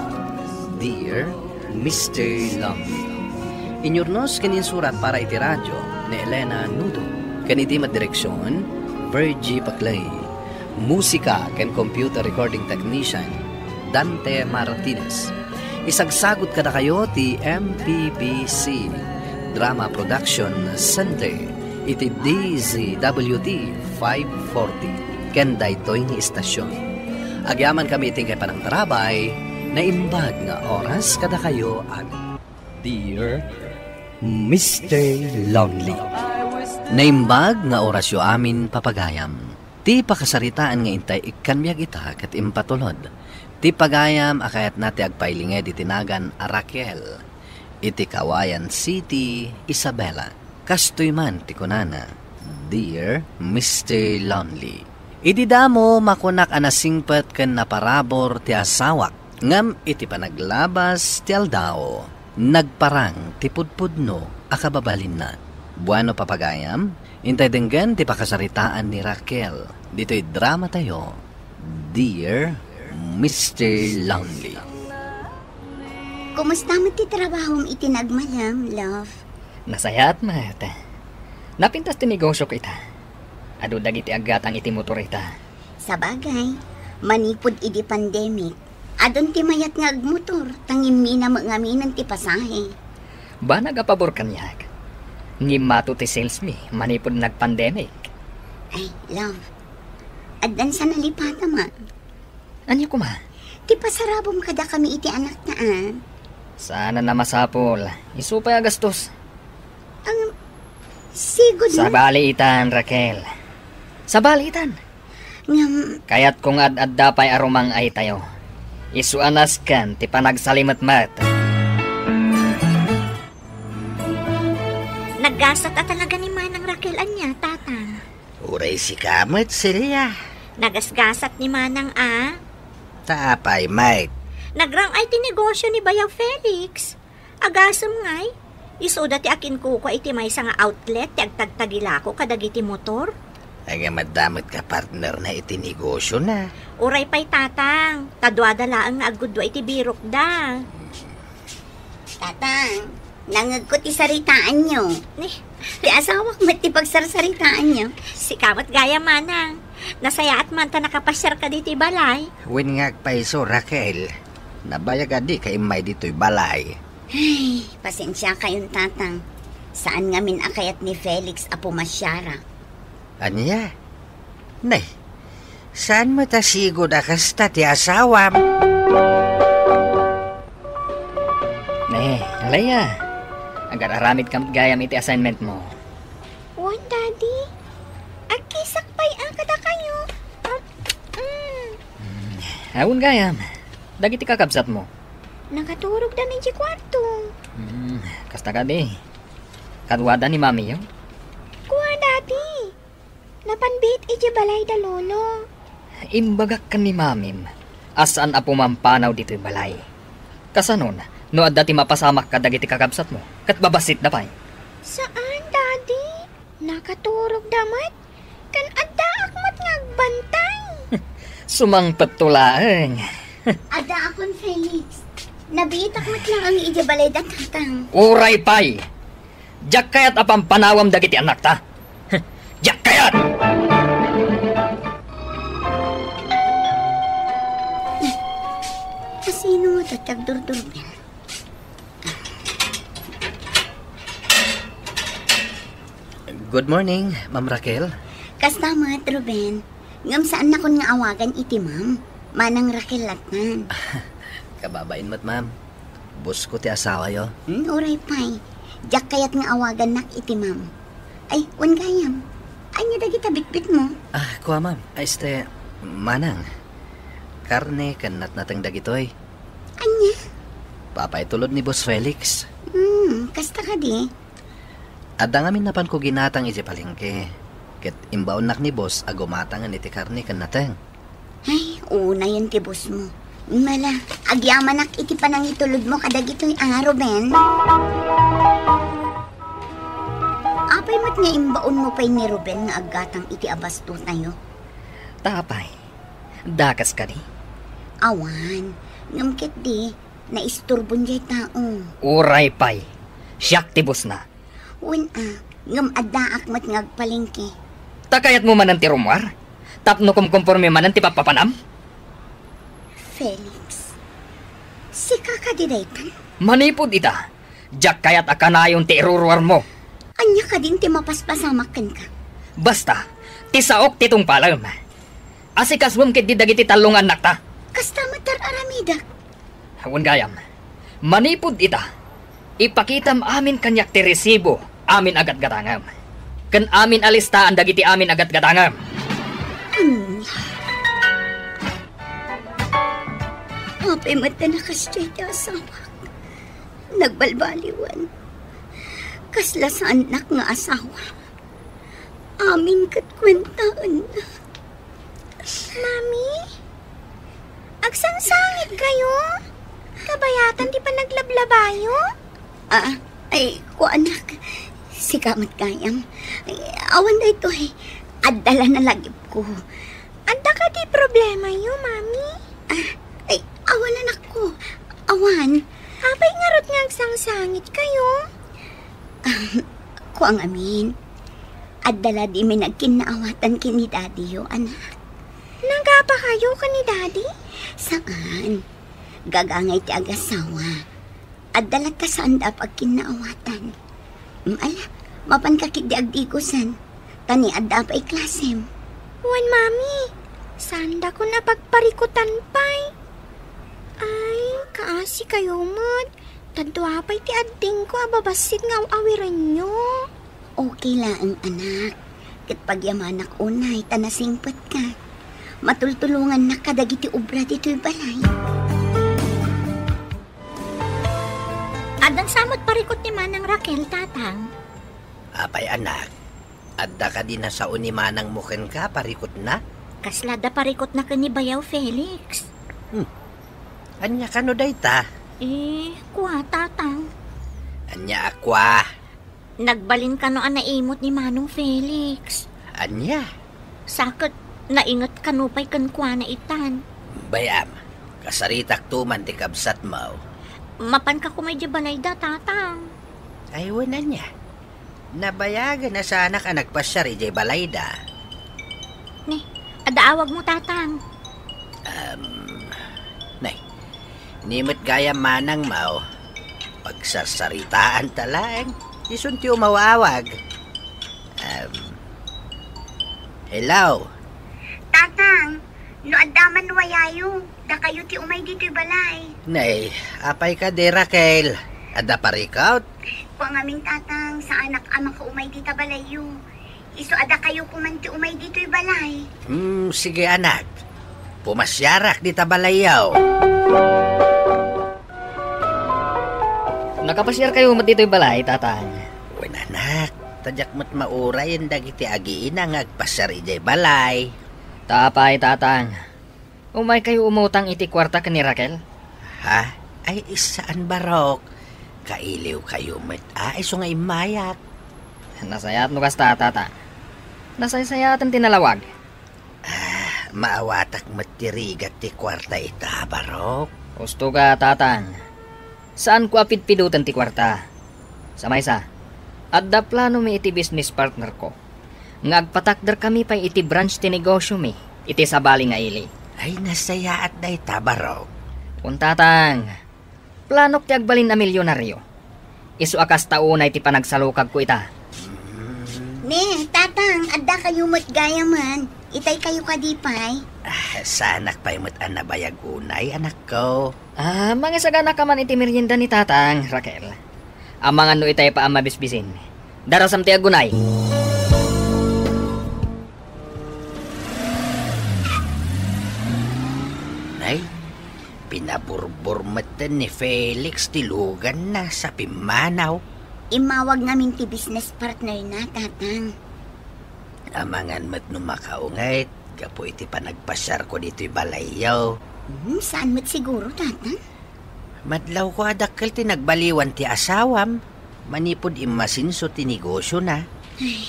Dear Mister Lonely. Inyurnos ken insurat para iti radio ni Elena Nudo, ken iti met direksion, Virgie Paclay. Musika ken computer recording technician, Dante Martinez. Isagsagut kadakayo ti M P B C Drama Production Center iti D Z W T five forty ken daytoy nga istasyon. Agyamankami iti inkay panangtarabay, naimbag nga oras kadakayo amin. Dear Mister Lonely. Naimbag nga orasyo amin, papagayam. Ti pakasaritaan nga intay ikkan biag ita ket impatulod ti pagayam a kayatna ti agpailinged iti nagan a Raquel iti Cauayan City, Isabela. Kastoy man ti kunana, Dear Mister Lonely. Idi damo, makunak a nasingpet ken naparabur ti asawak, ngem iti panaglabas ti aldaw, nagparang ti pudpudno a kababalinna. Bueno, papagayam, intay denggen ti pakasaritaan ni Raquel ditoy dramatayo, Dear Mister Lonely. Kumusta met ti trabahom iti nagmalem, love? Nasayaat met. Napintas ti negosiok ita. Adu dagiti aggatang iti motor ita. Sabagay, manipud idi pandemic, adun ti mayat nga agmotor, ta ngimmina met ngaminen ti pasahe. Banag a pabor kaniak. Ngimmato ti sales mi manipud nagpandemic. Ay, love, addan sa nalipatam, a. Ania koma? Ti pasarabom kadakami iti anakta, a. Saan a masapul. Isu pay a gastos. Ang sigud na? Sabali itan, Raquel. Sabali itan. Ngem kayatko nga ad-adda pay a rumang-aytayo. Isu a nasken ti panagsalimetmet. Naggasat a talaga ni Manang Raquel ania, Tatang? Uray sika met, Celia. Nagasgasat ni Manang a. Ta apay, Mike? Nagrang-ay ti negosyo ni Bayaw Felix. Agasem ngay, isuda ti akinkukua iti maysa nga outlet ti agtagtagilako kadagiti motor. Ay, nga madamot ka partner na iti negosyo na. Uray pay, Tatang, ta duada laeng nga aggudua iti birokda. Tatang, nangngegko ti saritaanyo. Ni? Ti asawak met ti pagsarsaritaanyo. Sika met gayam, Manang. Nasayaat man ta nakapasiarka ditoy balay. Wen nga agpayso, Raquel. Nabayag a dika immay ditoy balay. Ay, pasensiakayon, Tatang. Saan ngamin a kayat ni Felix a pumasiara. Ania? Nay, saan met a sigud a kasta ti asawam? Ne, Leia, agar-aramid kam gayam iti assignment mo. Wen, Daddy. Agkisak pay a kadakayo. Ah, mm. Mm, awan gayam. Dagiti kakabsat mo. Nakaturogda idiay kuarto. Mm, kasta kadi. Kaduada ni mamiyo? Kua, Daddy. Napan biit idiay balay da Lolo. Imbagak ken ni mamim a saan a pumampanaw ditoy balay. Kasanon, no adda ti mapasamak kadagiti kakabsatmo, ket babassitda pay? Saan, Daddy. Nakaturogda met. Ken addaak met nga agbantay. Sumangpetto laeng. Addaakon, Felix. Nabiitak met laeng idiay balay da Tatang. Uray pay! Diak kayat a pampanawam dagiti annakta. Diak kayat! Asino nga ti agdurdurben? Good morning, Ma'am Raquel. Kasta met, Ruben. Ngem saannakon nga awagan iti ma'am. Manang Raquel lattan. Kababain met, ma'am. Boss ko ti asawayo. Hmm, uray pay. Diak kayat nga awagannak iti ma'am. Ay, wen gayam. Ania dagita bitbitmo? Ah, kua, ma'am. Ay, este, manang. Karne ken natnateng dagitoy. Ania? Apay tulod ni Boss Felix? Hmm, kasta kadi? Adda ngamin napanko ginatang idiay palengke, ket imbaonnak ni Boss a gumatangen iti karne ken nateng. Ay, unayen ti boss mo. Mala, agyamanak iti panangitulodmo kadagitoy a, Ruben. Apay met nga imbaonmo pay ni Ruben nga aggatang iti abastotayo? Apay, dakes kadi? Awan, ngem ketdi, naistorbon diay tao. Uray pay, siak ti bossna. Wen a, ngem addaak met nga agpalengke. Ta kayatmo manen ti rummuar? Tapno kumkomporme manen ti pappapanam? Felix, sika kadi daytan? Manipud ita, diak kayat a kanayon ti iruruarmo. Ania kadin ti mapaspasamak kenka? Basta, ti saok ti tungpalem. Asikasuem ketdi dagiti tallo nga annakta. Kasta met ti ar-aramidek. Wen gayam, manipud ita, ipakitam amin kaniak ti resibo amin a gatgatangem, ken amin a listaan dagiti amin a gatgatangem. Ania? Apay met ta nakasdiay ti asawak? Nagbalbaliwan. Kasla saannak nga asawa. Amin ket kuentaenna. Mami? Agsangsangit kayo? Kabayatan ti panaglablabayo? Ah, ay, kuanak. Sika met gayam. Ay, awan daytoy. Adda la nalagipko. Adda kadi problemayo, Mami? Ah, ay, awan, anakko. Awan. Apay ngarud nga agsangsangit kayo? Ah, kua ngamin. Adda la di may nagkinnaawatan ken ni Daddy yo, anak. Nagapa kayo ken ni Daddy? Saan? Gagangay ti agasawa. Adda latta saanda a pagkinnaawatan. Mm, ala, mapanka ketdi agdigosan. Ta ni adda pay klasem. Wen, Mami, saandakon a pagparikutan pay. Ay, kaasi kayo met. Tadua pay ti addingko a babassit nga aw-awirenyo. Okay laeng, anak. Ket pagyamanak unay ta nasingpetka. Matultulongannak kadagiti obra ditoy balay. Addan sa met parikut ni Manang Raquel, Tatang? Apay, anak, adda kadi nasao ni manangmo kenka parikutna? Kasla adda parikutna ken ni Bayaw Felix. Hmm. Ania kano dayta? Eh, kua, Tatang. Ania a kua? Nagbalin kano a naimut ni Manong Felix. Ania? Sa ket nainget kano pay kenkuana itan. Bay-am, kasaritakto man ti kabsatmo. Mapanka koma idiay balayda, Tatang? Ay, wen, ania? Nabayagen a saanak a nagpasiar idiay balayda. Ni, adda awagmo, Tatang. Um, nay, ni met gayam manangmo, pagsarsaritaanta laeng, isun ti umaw-awag. Um, hello? Tatang, no adda man wayayo, dakayo ti umay ditoy balay. Nay, apay kadi, Raquel? Adda parikut? Kua ngamin, Tatang, saanak a makaumay dita balayyo. Isu a dakayo koman ti umay ditoy balay. Hmm, sige, anak. Pumasiarak dita balayyo. Nakapasiarkayo met ditoy balay, Tatang? Wen, anak. Ta diak met maurayen dagiti agiina nga agpasiar idiay balay. Ta apay, Tatang? Umaykayo umutang iti kuarta ken ni Raquel? Ha? Ay, saan, Barok. Kailiwkayo met a isu nga immayak. Nasayaat no kasta, Tatang. Nasaysayaatan ti nalawag. Ah, maawatak met ti rigat ti kuarta ita, Barok. Husto ka, Tatang. Saanko a pidpidoten ti kuarta. Sa maysa, adda planomi iti business partnerko nga agpatakderkami pay iti branch ti negosyomi iti sabali nga ili. Ay, nasayaat dayta, Barok. Kun, Tatang, planok ti agbalin a milyonario. Isu a kasta unay ti panagsalukagko ita. Ne, Tatang, adda kayo met gayamen. Itay kayo kadi pay? Ah, saanak pay met a nabayag unay, anakko. Ah, mangisagana ka man iti merienda ni Tatang, Raquel. Amangan no itay pa a mabisbisin. Darasam ti agunay. Nay, Pinaburbor metten ni Felix ti luganna sa pimmanaw. Immawag ngamin ti business partner na, Tatang. Amangan met no makaunget gapu iti panagpasiarko ditoy balayyo. Hmm, saan met siguro, Tatang? Madlawko a dakkel ti nagbaliwan ti asawam manipud immasinso ti negosyona. Ay,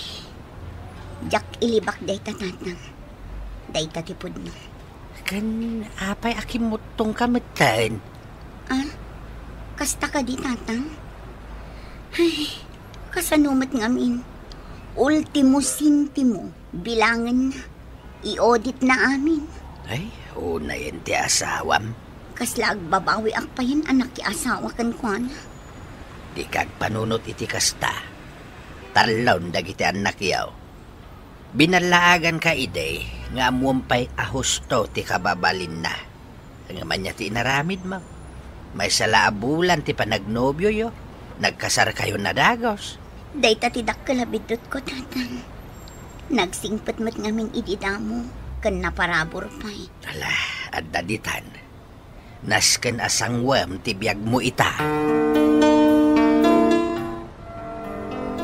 diak ilibak dayta, Tatang. Dayta ti pudno. Ken apay a kimmuttongka metten? Ah, kasta kadi, Tatang? Ay, kasano met ngamin? Ultimo sentimo, bilangenna. I-audit na amin. Ay, unayen ti asawam. Kasla agbabawiak payen a nakiasawa kenkuana. Dika agpanunot iti kasta. Tarlon dagiti annakyo. Binallaaganka idi nga ammuem pay a husto ti kababalinna. Ngem ania ti inaramidmo? Maysa la a bulan ti panagnobioyo. Nagkasarkayon a dagus. Dayta ti dakkel a biddutko, Tatang. Nagsingpet met ngamin idi damo, ken naparabur pay. Ala, adda ditan. Nasken a sangwem ti biagmo ita.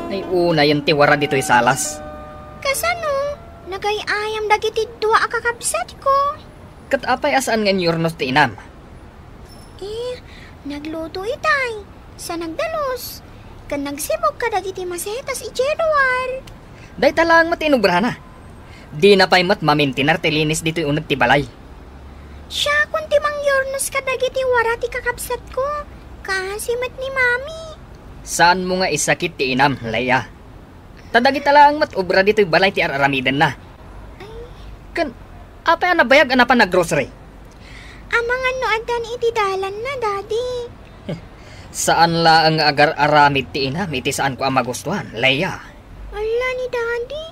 Ay, unayen ti wara ditoy salas. Kasano? Nagay-ayam dagiti dua a kakabsatko. Ket apay a saan nga inyurnos ti inam? Eh, nagluto itay, sa nagdalus, ken nagsibog kadagiti masetas idiay luar. Dayta laeng met ti inubrana. Dina pay met mamintinar ti linis ditoy uneg ti balay. Siakon ti mangyurnos kadagiti wara ti kakabsatko, kaasi met ni Mami. Saanmo nga isakit ti inam, Leia. Ta dagita laeng met obra ditoy balay ti ar-aramidenna. Ay. Ken, apay a nabayag a napan naggrocery? Amangan no adda ni iti dalanna, Daddy. Saan laeng nga agar-aramid ti inam iti saanko a magustuan, Leia. Ala ni Daddy,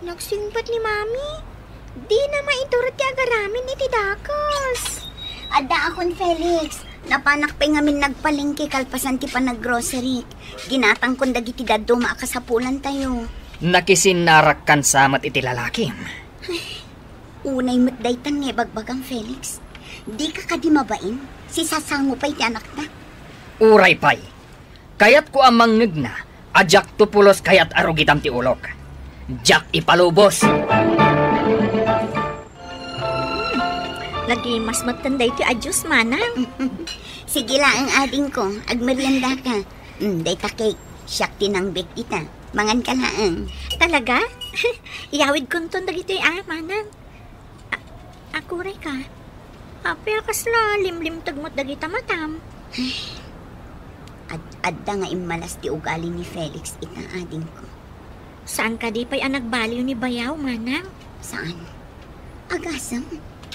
nagsingpet ni Mami. Dina maitur ti agaramid iti dagus. Addaakon, Felix. Napanak pay ngamin nagpalengke kalpasan ti panaggrocery. Ginatangkon dagiti dadduma a kasapulantayo. Nakisinnarakkan sa met iti lalakim. Unay met daytan nga ibagbagam, Felix. Dika kadi mabain? Sisasango pay ti anakna. Uray pay. Kayatko a mangngegna a diakto pulos kayat a rugitam ti ulok. Diak ipalubos. Nagimas metten daytoy a juice, manang. Sige laeng, adingko, agmeriendaka. Mm, dayta cake, siak ti nangbake ita. Manganka laeng. Talaga? Iyawidkonton dagitoy a, manang. A-, aguray ka. Apay a kasla limlimteg met dagita matam? Ad-, adda nga immalas ti ugali ni Felix ita, adingko. Saan kadi pay a nagbaliw ni bayaw, manang? Saan? Agasem,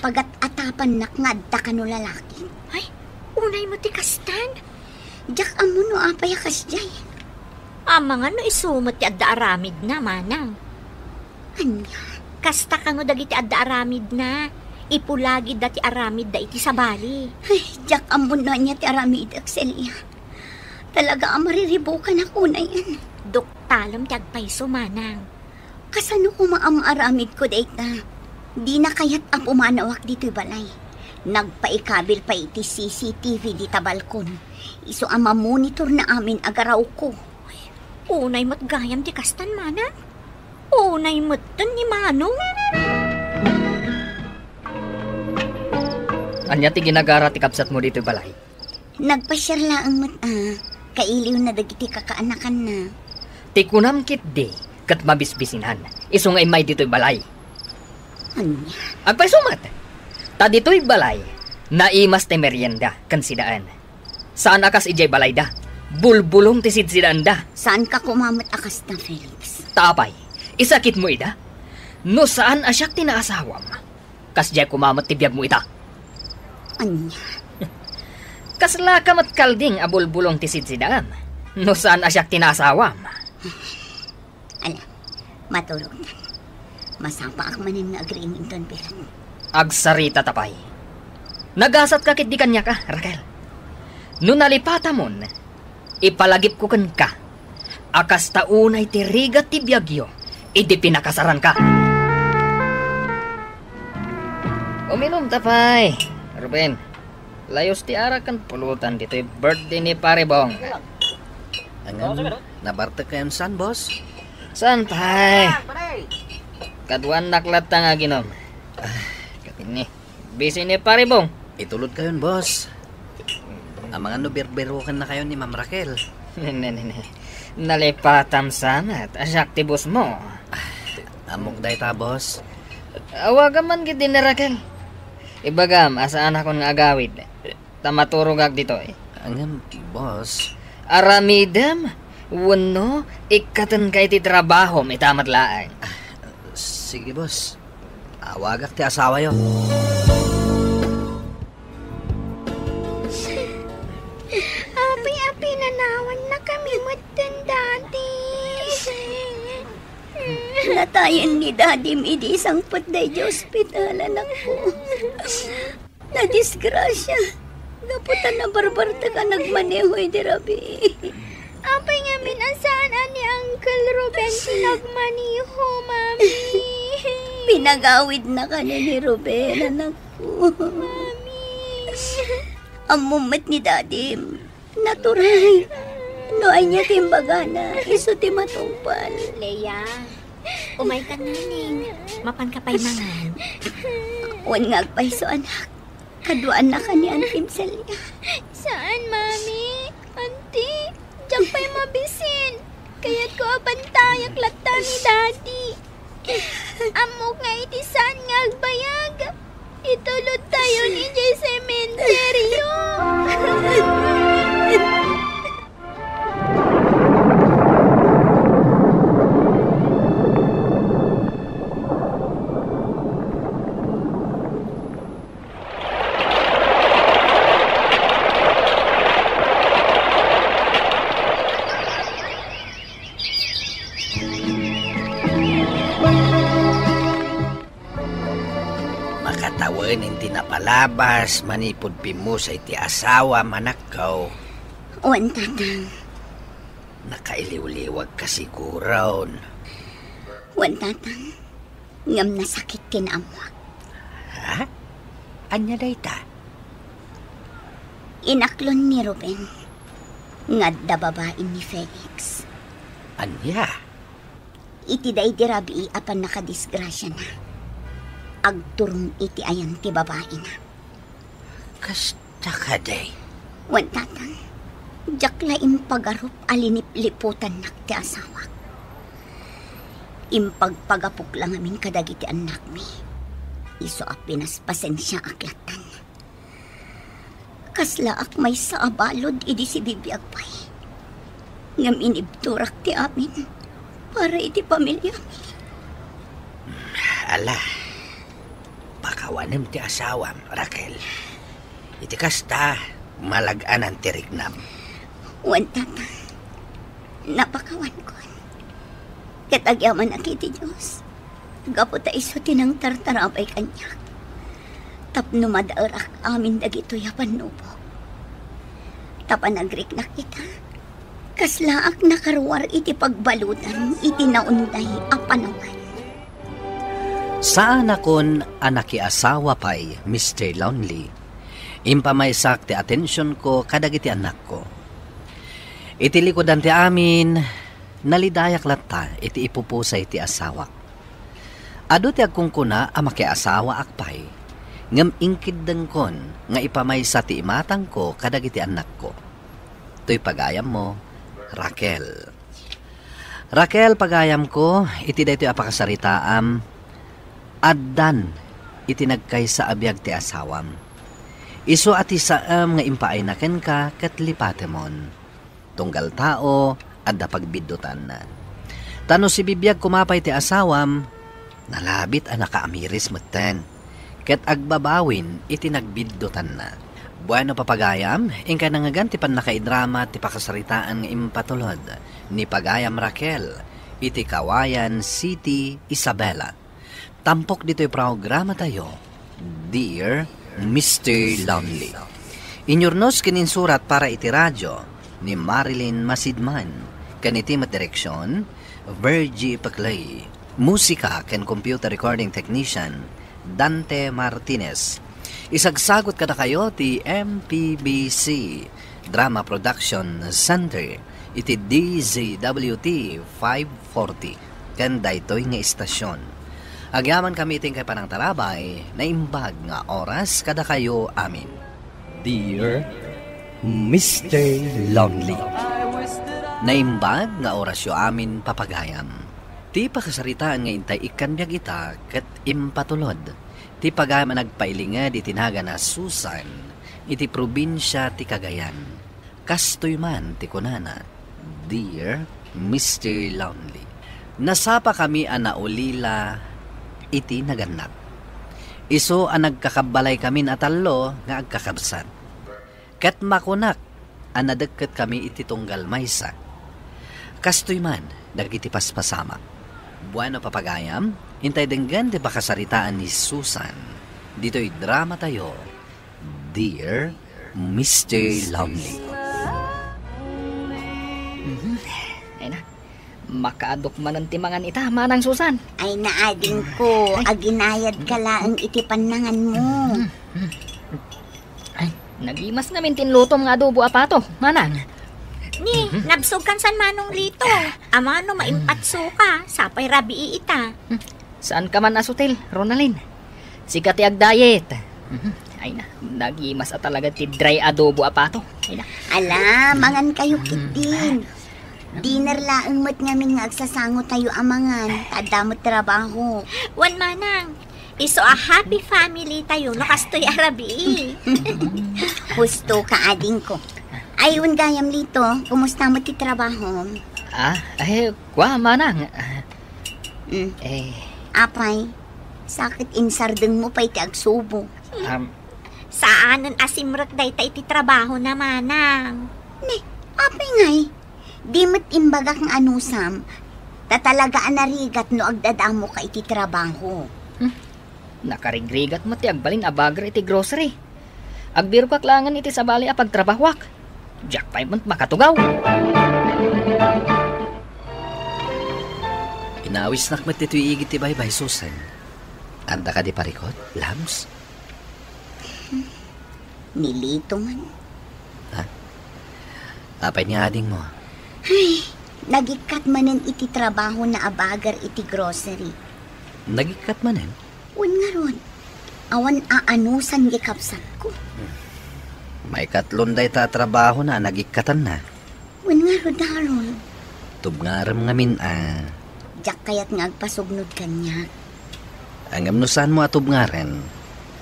pagat-atapannak nga adda kano lalaki. Ay, unay met ti kastan. Diak ammo no apay a kasdiay. Amangan no isu met ti adda aramidna, manang. Ania? Kasta kano dagiti adda aramidna. Ipulagidda ti aramidda iti sabali. Ay, diak ammo no ania ti aramidek, Celia. Talaga a mariribukanak unayen. Duktalem ti agpayso, manang. Kasano koma a maaramidko dayta? Dina kayat a pumanawak ditoy balay. Nagpaikabil pay iti C C T V dita balkon. Isu a mamonitor na amin a garawko. Unay met gayam ti kastan, manang. Unay metten ni Manong. Ania ti ginagara ti kabsatmo ditoy balay? Nagpasiar laeng met a, kailiwna dagiti kakaanakanna. Ti kunam ketdi, ket mabisbisinan, isu nga immay ditoy balay. Ania? Agpayso met! Ta ditoy balay, naimas ti merienda ken sidaen. Saan a kas idiay balayda, bulbulong ti sidsidaenda. Saanka koma met a kasta, Felix. Ta apay, isakitmo ida? No saan a siak ti naasawam, kasdiay koma met ti biagmo ita. Ania? Kaslaka met kalding a bulbulong ti sidsidaem, no saan a siak ti naasawam. Ala, maturogtan. Masapaak manen nga agriing inton bigat. Agsarita ta pay. Nagasatka ketdi kaniak, a, Raquel. No nalipatamon, ipalagipko kenka a kasta unay ti rigat ti biagyo idi pinakasaranka. Uminom ta pay, Ruben. Layos ti arak ken pulutan ditoy birthday ni Pare Bong. Ngem, nabartek kayon saan, boss? Saan pay? Kaduanak latta nga aginom. Ah, katini. Busy ni Pare Bong. Itulod kayon, boss. Amangan no birbiroken na kayo ni Ma'am Raquel. Ne, ne, ne. Nalipatam sa met, a siak ti boss mo. Ah, ammok dayta, boss. Awagam man gid ni Raquel. Ibagam, a saanakon nga agawid. Ta maturogak ditoy. Ngem, boss. Aramidem, wenno ikkatenka iti trabahom ita met laeng. Ah, sige, boss. Awagak ti asawayo. Apay a pinanawannakami metten, Daddy. Natayen ni Dadim idi sangpet daydiay ospital, anakko. Nadisgrasia. Gapu ta nabarbartek a nagmaneho idi rabii. Apay ngamin a saan a ni Uncle Ruben ti nagmaneho, Mami? Pinagawidna kano ni Ruben, anakko. Mami. Ammom met ni Dadim. Natural. No ania ti imbagana, isu ti matungpal. Leia, umayka, Nanang. Mapanka pay mangan. Wen nga agpayso, anak. Kaduaanna kanian, Kim Celia. Saan, Mami? Auntie, diak pay mabisin. Kayatko a bantayak latta ni Daddy. Ammok nga iti saan nga agbayag, itulodtayon idiay sementeryo. Makatawen ti napalabas manipud pimmusay ti asawam, anakko. Wen, Tatang. Nakailiwliwagka siguron. Wen, Tatang. Ngem nasakit ti naammoak. Ha? Ania dayta? Inaklon ni Ruben nga adda babain ni Felix. Ania? Iti daydi rabii a pannakadisgrasiana, agturong iti ayan ti babaina. Kasta kadi? Wen, Tatang, diak la impagarup a linipliputannak ti asawak. Impagpagapok la ngamin kadagiti annakmi. Isu a pinaspasensiaak lattan. Kaslaak maysa a balud idi sibibiag pay. Ngem inibturak ti amin para iti pamiliami. Ala, pakawanem ti asawam, Raquel. Iti kasta, malag-anan ti riknam. Wen, Tatang, napakawankon. Ket agyamanak iti Dios, gapu ta isu ti nangtartarabay kaniak tapno madaerak amin dagitoy a pannubog. Ta panagriknak ita, kaslaak nakaruar iti pagbaludan iti naunday a panawen. Saanakon a nakiasawa pay, Mister Lonely. Impamaysak ti atensionko kadagiti annakko. Iti likudan ti amin, nalidayak latta iti ipupusay ti asawak. Adu ti agkunkuna a makiasawaak pay, ngem inkeddengkon nga ipamaysa ti imatangko kadagiti annakko. Toy pagayammo, Raquel. Raquel, pagayamko, iti daytoy a pakasaritaam, addan iti nagkaysa a biag ti asawam. Isu a ti saem nga impaayna kenka ket lipatemon. Tunggal tao, adda pagbiddutanna. Ta no sibibiag koma pay ti asawam, nalabit a nakaamiris metten, ket agbabawin iti nagbiddutanna. Bueno, papagayam, inkay nangngegan ti pannakaidrama ti pakasaritaan nga impatulod ni pagayam Raquel iti Kawayan City, Isabela. Tampok ditoy programatayo, Dear Mister Lonely. Inyurnos ken insurat para iti radio ni Marilyn Masidman, ken iti met direksion, Virgie Peclay. Musika ken computer recording technician, Dante Martinez. Isagsagut kadakayo ti M P B C Drama Production Center iti D Z W T five forty, ken daytoy nga istasyon. Agyaman kami iti inkay panangtarabay, naimbag nga oras kadakayo amin. Dear Mister Lonely. Naimbag nga orasyo amin, papagayam. Ti pakasaritaan nga intay ikkan biag ita ket impatulod ti pagayam a nagpailinged iti nagan a Susan iti probinsia ti Cagayan. Kastoy man ti kunana, "Dear Mister Lonely, nasapakami a naulila iti nagannak. Isu a nagkakabbalaykamin a tallo nga agkakabsat. Ket makunak a nadekketkami iti tunggal maysa. Kastoy man dagiti paspasamak." Bueno, papagayam, intay denggen ti pakasaritaan ni Susan. Ditoy drama tayo, Dear Mister Lonely. Mhm. Ay na, makaadok manen ti mangan ita, Manang Susan. Ay na, adingko, aginayad ka laeng iti pannanganmo. Mhm. Ay, nagimas ngamin ti inlutom nga adobo a pato, Manang. Ni, nabsog kan San Manong Lito. Amano maimpatso ka, sapay rabii ita. Saan ka man a sutil, Ronalyn? Sika ti agdayet. Mhm. Ay na, nagimas a talaga ti dry adobo a pato. Ay na. Ala, mangan kayo, Kidding. Dinner laeng met ngamin nga agsasango tayo a mangan, ta adda met trabaho. Wen, Manang, isu a happy family tayo no kastoy a rabii. Husto ka, adingko. Ay, wen gayam, Lito, kumusta met ti trabaho? Ah, eh, kua, Manang. Mm. Eh. Apay, sakit insardeng mo pay ti agsubo. Um, Saanen a simrek dayta iti trabaho na, Manang. Ne, apay ngay? Di met imbagak nga anusam, ta talaga a narigat no agdadamo ka iti trabaho. Hmm. Nakarigrigat met ti agbalin a bagger iti grocery. Agbirokak laengen iti sabali a pagtrabahoak. Diak pay met makatugaw. Inawisnak met ditoy igid ti baybay, Susan. Adda kadi parikut, Labs? Ni Lito man. Ha? Apay ni adingmo? Ay, nagikkat manen iti trabahona a bagger iti grocery. Nagikkat manen? Wen ngarud, awan aanusan ti kabsatko. Hmm. Maikatlon dayta a trabahona a nagikkatanna. Wen ngarud, Harold. Tubngarem ngamin a. Diak kayat nga agpasugnod kaniak. Ngem no saanmo a tubngaren,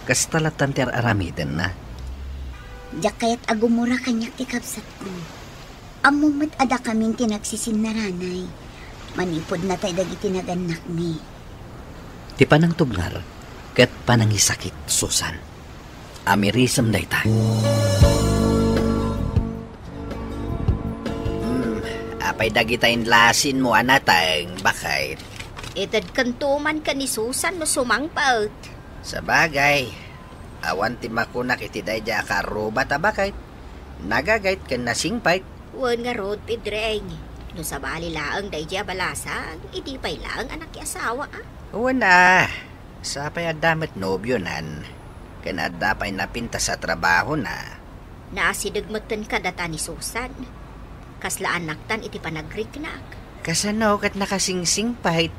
kasta lattan ti ar-aramidenna. Diak kayat a gumura kaniak ti kabsatko. Ammom met a dakamin ti nagsisinnaranay. Manipud natay dagiti nagannakmi. Ti panangtubngar ket panangisakit, Susan. Amirisem dayta. Hmm, apay dagita inlasinmo a nateng, baket? Itedkento man ken ni Susan no sumangpet. Sabagay, awan ti makunak iti daydiay a karubat a baket. Nagagayt ken nasingpet. Wen ngarud, Pedreng, no sabali laeng daydiay a balasang, idi pay laeng a nakiasawa, a? Wen a, sapay adda met nobionan, ken adda pay napintas a trabahona. Naasideg metten kadata ni Susan. Kasla annaktan iti panagriknak. Kasano ket nakasingsingpet?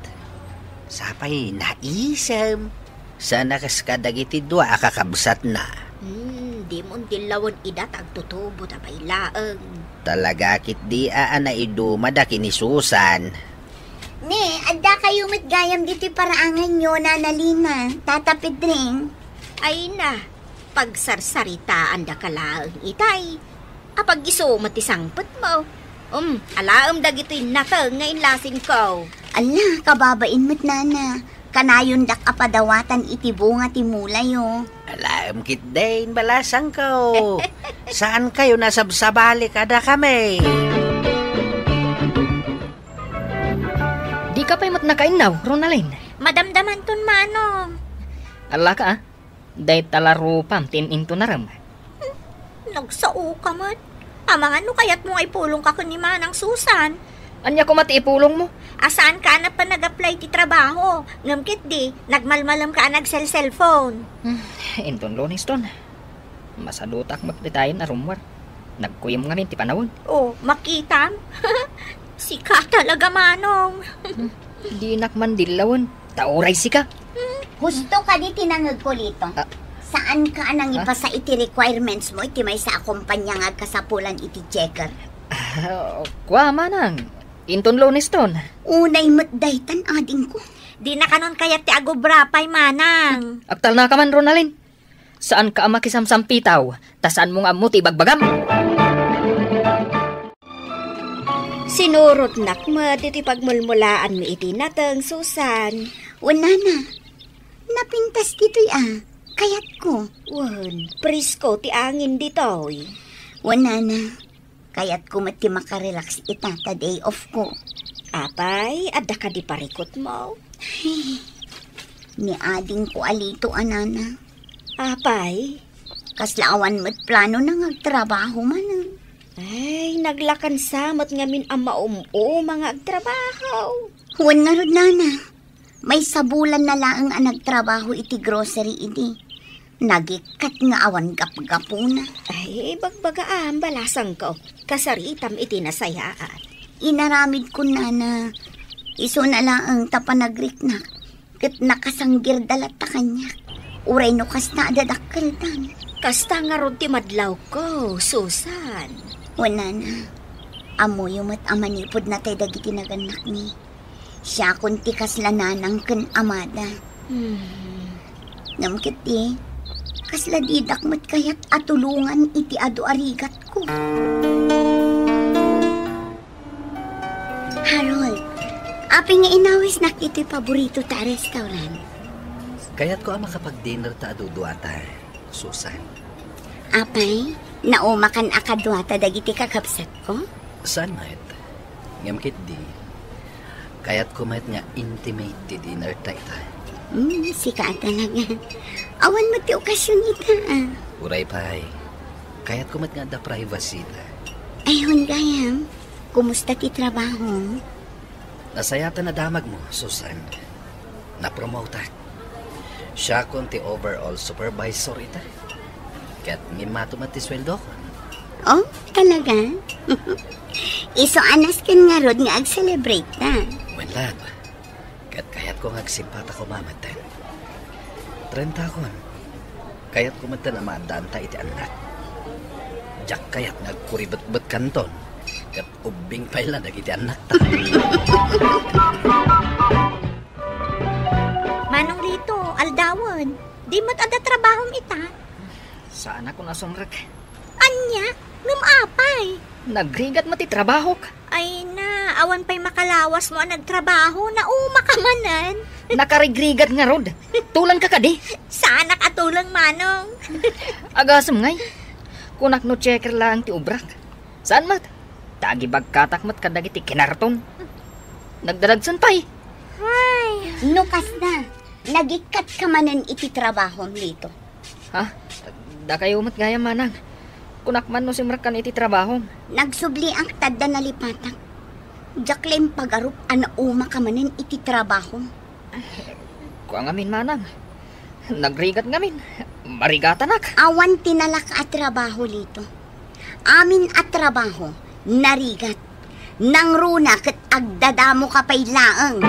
Sapay naisem. Saan a kas kadagiti dua a kakabsatna. Hmm, dimo undillawen ida ta agtutubo ta pay laeng. Talaga ketdi a naidumada ken ni Susan. Ne, adda kayo met gayam ditoy paraanganyo, Nana Lina, Tata Pedring. Ay na, pagsarsaritaandaka laeng itay. Apag isu met ti sangpetmo. Um, alaem dagitoy nateng nga inlasinko. Ala, kababain met, Nana. Kanayondak a padawatan iti bunga ti mulayo. Alaem ketdin, balasangko. Saan kayo nasabsabali kadakami? Dika pay met nakainnaw, Ronalyn. Madamdamanton, Manong. Alaka, a. Dayta la rupam ti in-intunarem. Hmm, nagsaoka met. Amangan no kayatmo nga ipulongka ken ni Manang Susan. Ania koma ti ipulongmo? A, saanka a napan nag-apply ti trabaho. Ngem ketdi, nagmalmalemka a nagselselpon. Hmm, inton Lunes ton. Masadutak met ditayen a rummuar. Nagkuyom ngamin ti panawen. Oh, makitam? Sika talaga, Manong. Hmm, dinak man dillawen. Ta uray sika. Husto kadi ti nangegko, Lito. Ah. Saanka a nangipasa iti requirements mo iti maysa a kompanya nga agkasapulan iti checker? Ah, kua, manang. Inton Lunes ton. Unay met daytan, adingko. Dina kanon kayat ti agubra pay, manang. Agtalnaka man, Ronalyn. Saanka a makisamsampitaw, ta saanmo nga ammo ti ibagbagam. Sinurotnak met iti pagmulmulaanmi iti nateng, Susan. Wen, nana, napintas ditoy a, kayatko. Wen, presko ti angin ditoy. Wen, nana, kayatko met ti makarelax ita ta day off ko. Apay, adda kadi parikutmo? Ay, ni adingko a Lito a, nana. Apay? Kasla awan met planona nga agtrabaho manen. Ay, naglakansa met ngamin a maum-uma nga agtrabaho. Wen ngarud, nana. Maysa bulanna laeng a nagtrabaho iti grocery idi. Nagikkat nga awan gapgapuna. Ay, bagbagaam, balasangko. Kasaritam iti nasayaat. Inaramidkon, nana. Isuna laeng ta panagriknak. Ket nakasanggirda latta kaniak. Uray no kasta a dadakkeldan. Kasta ngarud ti madlawko, Susan. Wen, nana, ammoyo met a manipud natay dagiti nagannakmi. Siakon ti kasla nanang ken amada. Hmm. Ngem ketdi, kasla didak met kayat a tulongan iti adu a rigatko. Harold, apay nga inawisnak itoy paborito ta a restaurant? Kayatko a makapag-dinner ta a duduata, Susan. Apay, naumakan a kaduata dagiti kakabsatko? Saan met? Ngem ketdi, kayatko met nga intimate ti dinner ta ita. Hmm, sika a talaga. Awan met ti okasion ita, ah. Uray pay, kayatko met nga adda privacy ta. Ay, wen gayam. Kumusta ti trabaho? Nasayaat a nadamagmo, Susan. Napromoteak. Siakon ti overall supervisor ita. Ket mimmato met ti sueldokon. Oh, talaga? Isu a nasken ngarud nga ag-celebrate ta. Wen, love. Ket kayatko nga agsimpata koma metten. Trentakon. Kayatko metten a maaddaanta iti annak. Diak kayat nga agkuribetbetkanton. Ket ubbing pay la dagiti annakta. Manong Lito, aldawen. Di met adda trabahom ita? Saanak a sumrek. Ania? Ngem apay? Nagrigat met ti trabahok. Ay na, awan pay makalawasmo a nagtrabaho, naumaka manen. Nakarigrigat ngarud. Tulangka kadi? Saanak a tulang, Manong. Agasem ngay. Kunak no checker laeng ti ubrak. Saan met? Ta agibagkatak met kadagiti kinarton. Nagdadagsen pay. Ay. No kasta, nagikkatka manen iti trabahom, Lito. Ha? Dakayo met gayam, manang. Kunak man no simrekkan iti trabahom. Nagsubliak ta adda nalipatak. Diak la impagarup a naumaka manen iti trabahom. Kua ngamin, manang. Nagrigat ngamin. Marigatanak. Awan ti nalaka a trabaho, Lito. Amin a trabaho, narigat. Nangruna ket agdadamoka pay laeng.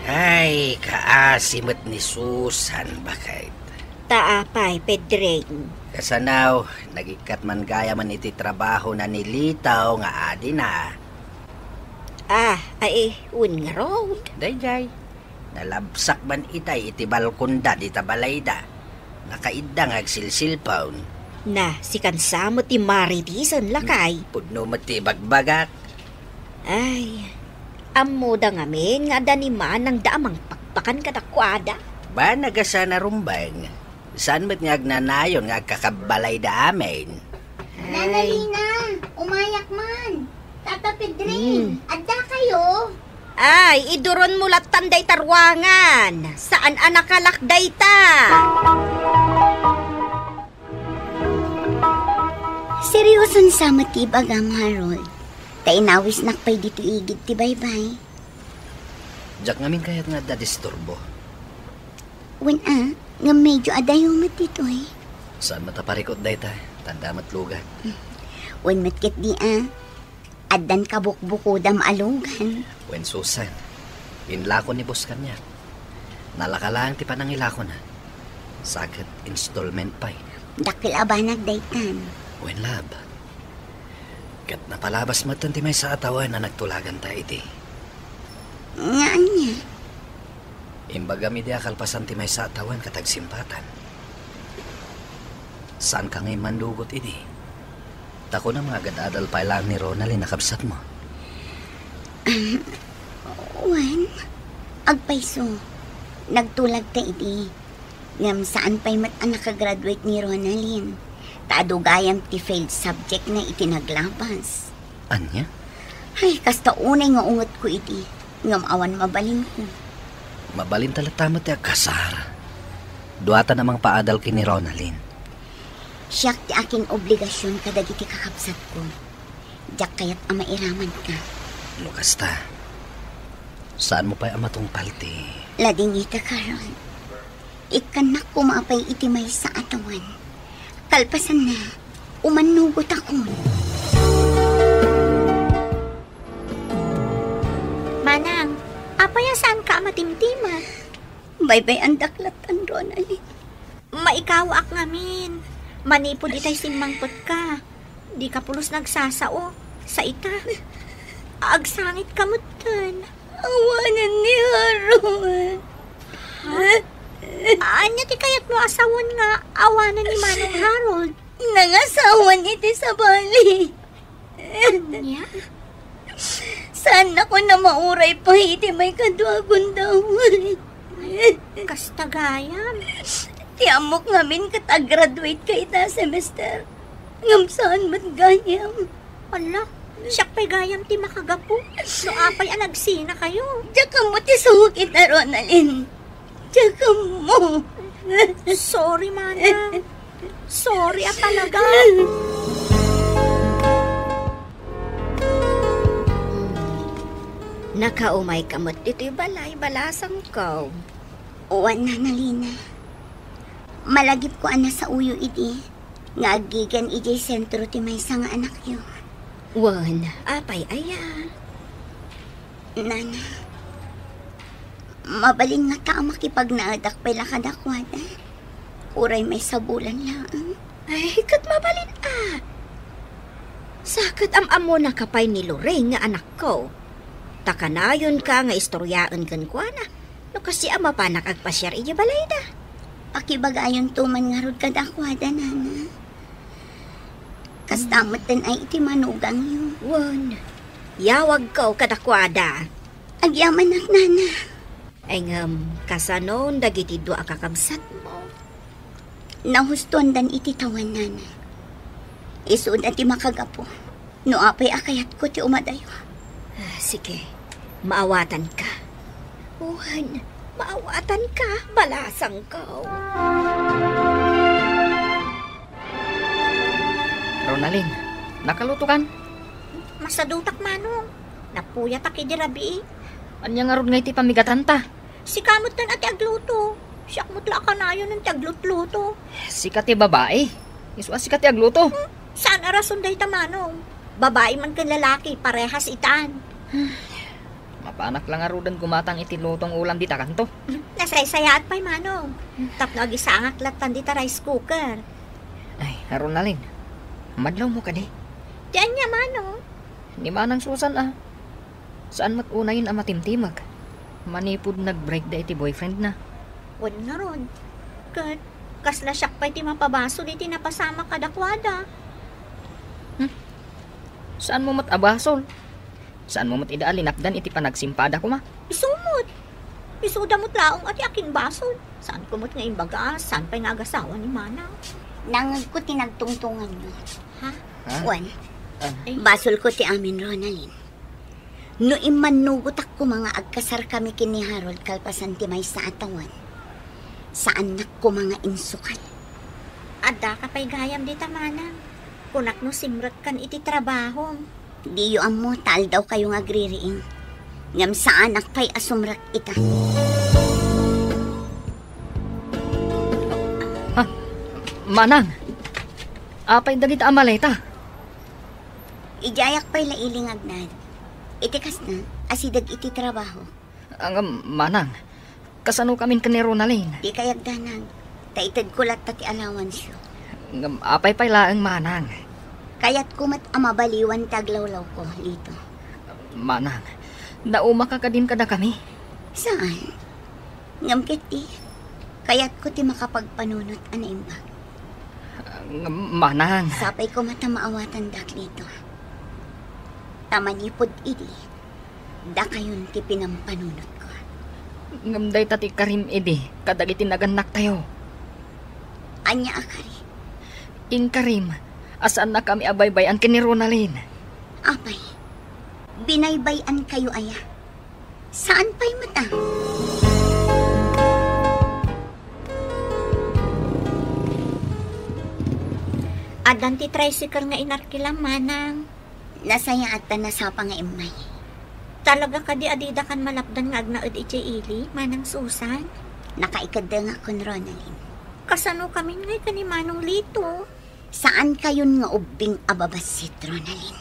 Ay, kaasi met ni Susan, baket. Ta apay, Pedring? Kasano, nagikkat man gayamen iti trabahona ni Lito nga adina. Ah, ay, wen ngarud. Daydiay. Nalabsak man itay iti balkonda dita balayda. Nakaidda nga agsilsilpon. Na, sikan sa met ti maritisen, lakay. Pudno met ti ibagbagak. Ay, ammoda ngamin nga adda ni manangda a mangpakpakan kadakuada. Banag a saan a rumbeng. Saan met nga agnanayon nga agkakabbalayda amin? Ay. Nana Lina, umayak man. Tata Pedring, hmm, adda kayo? Ay, iduronmo lattan dayta ruangan. Saan a nakalak dayta? Serioson sa met ti ibagam, Harold. Ta inawisnak pay ditoy igid ti baybay. Diak ngamin kayat nga adda disturbo. Wen a, ngem medyo adayo met ditoy. Saan met a parikut dayta, tanda met lugan. Wen met ketdi a, addan kabukbukodam a lugan. Wen Susan, inlako ni Boss kaniak. Nalaka laeng ti panangilakona. Sa ket installment pay. Dakkel a banag daytan. Wen, love. Ket napalabas metten ti maysa a tawen a nagtulaganta idi. Nga ania? Imbagam idi a kalpasan ti maysa a tawen ket agsimpatan. Saanka nga immannugot idi? Ta kunam nga agad-adal pay laeng ni Ronaldin a kabsatmo. Wen, agpayso. Nagtulagta idi. Ngem saan pay met a nakagraduate ni Ronaldin. Ta adu gayam ti failed subject na iti naglabas. Ania? Ay, kasta unay nga ungetko idi. Ngem awan mabalinko. Mabalinta latta met ti agkasar. Duata a mangpaadal ken ni Ronaldin. Siak ti akin-obligasion kadagiti kakabsatko. Diak kayat a mairamanka. No kasta, saanmo pay a matungpal ti... Ladingita, Carol. Ikkannak koma pay iti maysa a tawen. Kalpasanna, umannugotakon. Manang, apay a saanka a matimtimak? Baybay-andak lattan, Ronaldin. Maikawaak ngamin. Manipud itay simmangpetka, dika pulos nagsasao. Sa ita, agsangitka metten. Awanen ni Harold. Ha? Ania ti kayatmo a sawen nga awanen ni Manong Harold? Nangasawan iti sabali. Ania? Saannakon a mauray pay iti maikadua a gundaway. Kasta gayam. Ti ammok ngamin ket aggraduate ka ita a semester. Ngem saan met gayam. Ala, siak pay gayam ti makagapu. No apay a nagsinakayo. Diak ammo ti suok ita, Ronaldin. Diak ammo. Sorry, Manang. Sorry a talaga. Nakaumayka met ditoy balay, balasangko. Wen, Nana Lina. Malagipko a nasaoyo idi nga aggigen idiay sentro ti maysa nga anakyo. Wen, apay aya? Nana, mabalin ngata a makipagnaedak pay la kadakuada. Uray maysa bulan laeng. Ay, ket mabalin a. Sa ket am-ammonaka pay ni Lorraine nga anakko. Ta kanayonka nga istoriaen kenkuana no kastoy a mapanak agpasiar idiay balayda. Pakibagayonto man ngarud kadakuada, Nana. Kasta metten ay iti manugangyo. Wen, yawagko kadakuada. Agyamanak, Nana. Ay ngem, kasanon dagiti dua a kakabsatmo? Nahustoandan iti tawen, Nana. Isuda ti makagapu. No apay a kayatko ti umadayo. Ah, sige, maawatanka. Wen, maawatanka, balasangko. Ronaldin, nakalutokan? Masadutak, Manong. Napuyatak idi rabii. Ania ngarud ngay ti pamigatanta? Sika metten a ti agluto. Siak met la a kanayon ti aglutluto. Sika ti babai. Isu a sika ti agluto. Hmm? Saan a rason dayta, Manong? Babai man ken lalaki, parehas itan. Mapanak la ngaruden gumatang iti lutong ulam dita kanto. Nasaysayaat pay, Manong. Tapno agisangak lattan dita rice cooker. Ay, Ronaldin. Madlawmo kadi? Ti ania, Manong? Ni Manang Susan a. Saan met unayen a matimtimek manipud nag-break da iti boyfriend na? Wen ngarud. Ket kasla siak pay ti mapabasol iti napasamak kadakuada. Hmm? Saanmo met a basol? Saanmo met ida a linapdan iti panagsimpada koma? Isu met. Isuda met laeng a ti akin basol. Saanko met nga imbaga, saan pay nga agasawa ni Manang? Nangngegko ti nagtungtunganyo. Ha? Ha? Wen, ah, basolko ti amin, Ronaldin. No immannugotak koma nga agkasarkami ken ni Harold kalpasan ti maysa a tawen, saannak koma nga insukal. Addaka pay gayam dita, Manang. Kunak no simrekkan iti trabahom. Diyo ammo ta aldawkayo nga agririing. Ngem saanak pay a sumrek ita. Ah, Manang, apay dagita a maleta? Idiayak pay la ili nga agnaed. Iti kasta, asideg iti trabaho. Ngem, Manang, kasano kamin ken ni Ronalyn? Dika agdanag, ta itedko latta ti allowance-yo. Ngem, apay pay laeng, Manang? Kayatko met a mabaliwan ti aglawlawko, Lito. Manang, naumaka kadin kadakami? Saan? Ngem ketdi, kayatko ti makapagpanunot a naimbag. Ngem, Manang. Sapay koma ta maawatandak, Lito. Ta manipud idi, dakayon ti pinampanunotko. Ngem dayta ti karim idi kadagiti nagannaktayo. Ania a kari? Inkarim a saannakami a baybay-an ken ni Ronalyn. Apay, binaybay-ankayo aya? Saan pay met a? Addan ti tricycle nga inarkilam, Manang. Nasayaat ta nasapa nga immay. Talaga kadi a didakan malapdan nga agnaed idiay ili, Manang Susan? Nakaikeddengak ken Ronalyn. Kasano kamin ngay ken ni Manong Lito? Saankayon nga ubbing a babassit, Ronalyn.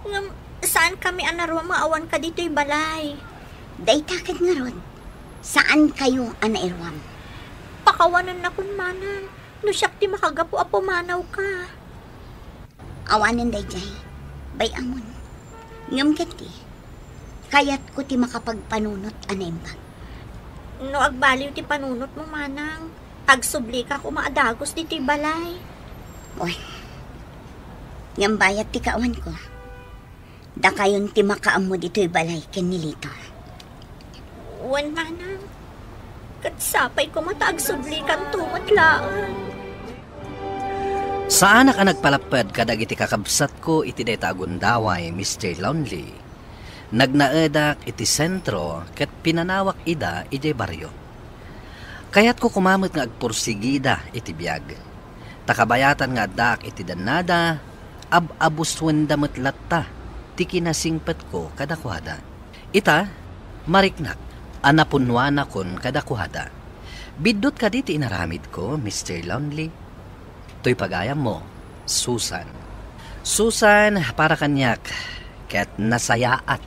Ngem, saankami a naruam nga awan ka ditoy balay. Dayta ket ngarud, saankayo a nairuam. Pakawanennakon, Manang, no siak ti makagapu a pumanawka. Awanen daydiay, bay-amon. Ngem ketdi, kayatko ti makapagpanunot a naimbag. No agbaliw ti panunotmo, Manang, agsublikak koma a dagus ditoy balay. Wen, ngem bayat ti kawanko. Dakayon ti makaammo ditoy balay ken ni Lito. Wen, Manang, ket sapay koma ta agsublikanto met laeng. Saanak a nagpalapped kadagiti kakabsatko iti dayta a gundaway, Mister Lonely. Nagnaedak iti sentro ket pinanawak ida idiay barrio. Kayatko koma met nga agpursigida iti biag. Ta kabayatan nga addaak iti dannada, ab-abuswenda met latta ti kinasingpetko kadakuada. Ita, mariknak a napunnuanakon kadakuada. Biddut kadi ti inaramidko, Mister Lonely? Toy pagayammo, Susan. Susan, para kaniak, ket nasayaat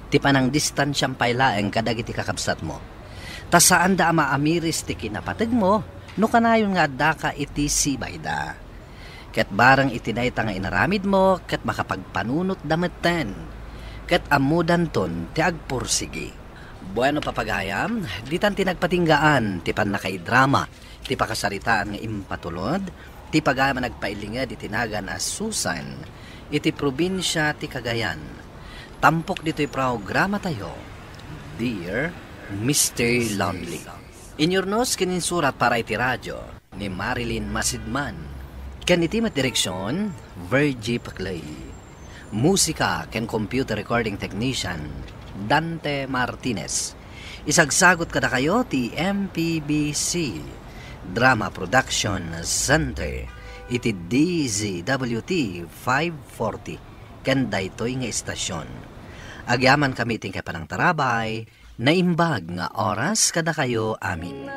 ti panangdistansiam pay laeng kadagiti kakabsatmo. Ta saanda a maamiris ti kinapategmo no kanayon nga addaka iti sibayda. Ket bareng iti dayta nga inaramidmo, ket makapagpanunotda metten, ket ammodanton ti agpursigi. Bueno, papagayam, ditan ti nagpatinggaan ti pannakaidrama ti pakasaritaan nga impatulod ti pagayam a nagpailinged iti nagan a Susan iti probinsia ti Cagayan. Tampok ditoy programatayo, Dear Mister Lonely. Inyurnos ken insurat para iti radio ni Marilyn Masidman. Ken iti met direksion, Virgie Paclay. Musika ken computer recording technician, Dante Martinez. Isagsagut kadakayo ti M P B C Drama Production Center iti D Z W T five forty ken daytoy nga istasion. Agyamankami iti panangtarabay, naimbag nga oras kadakayo amin.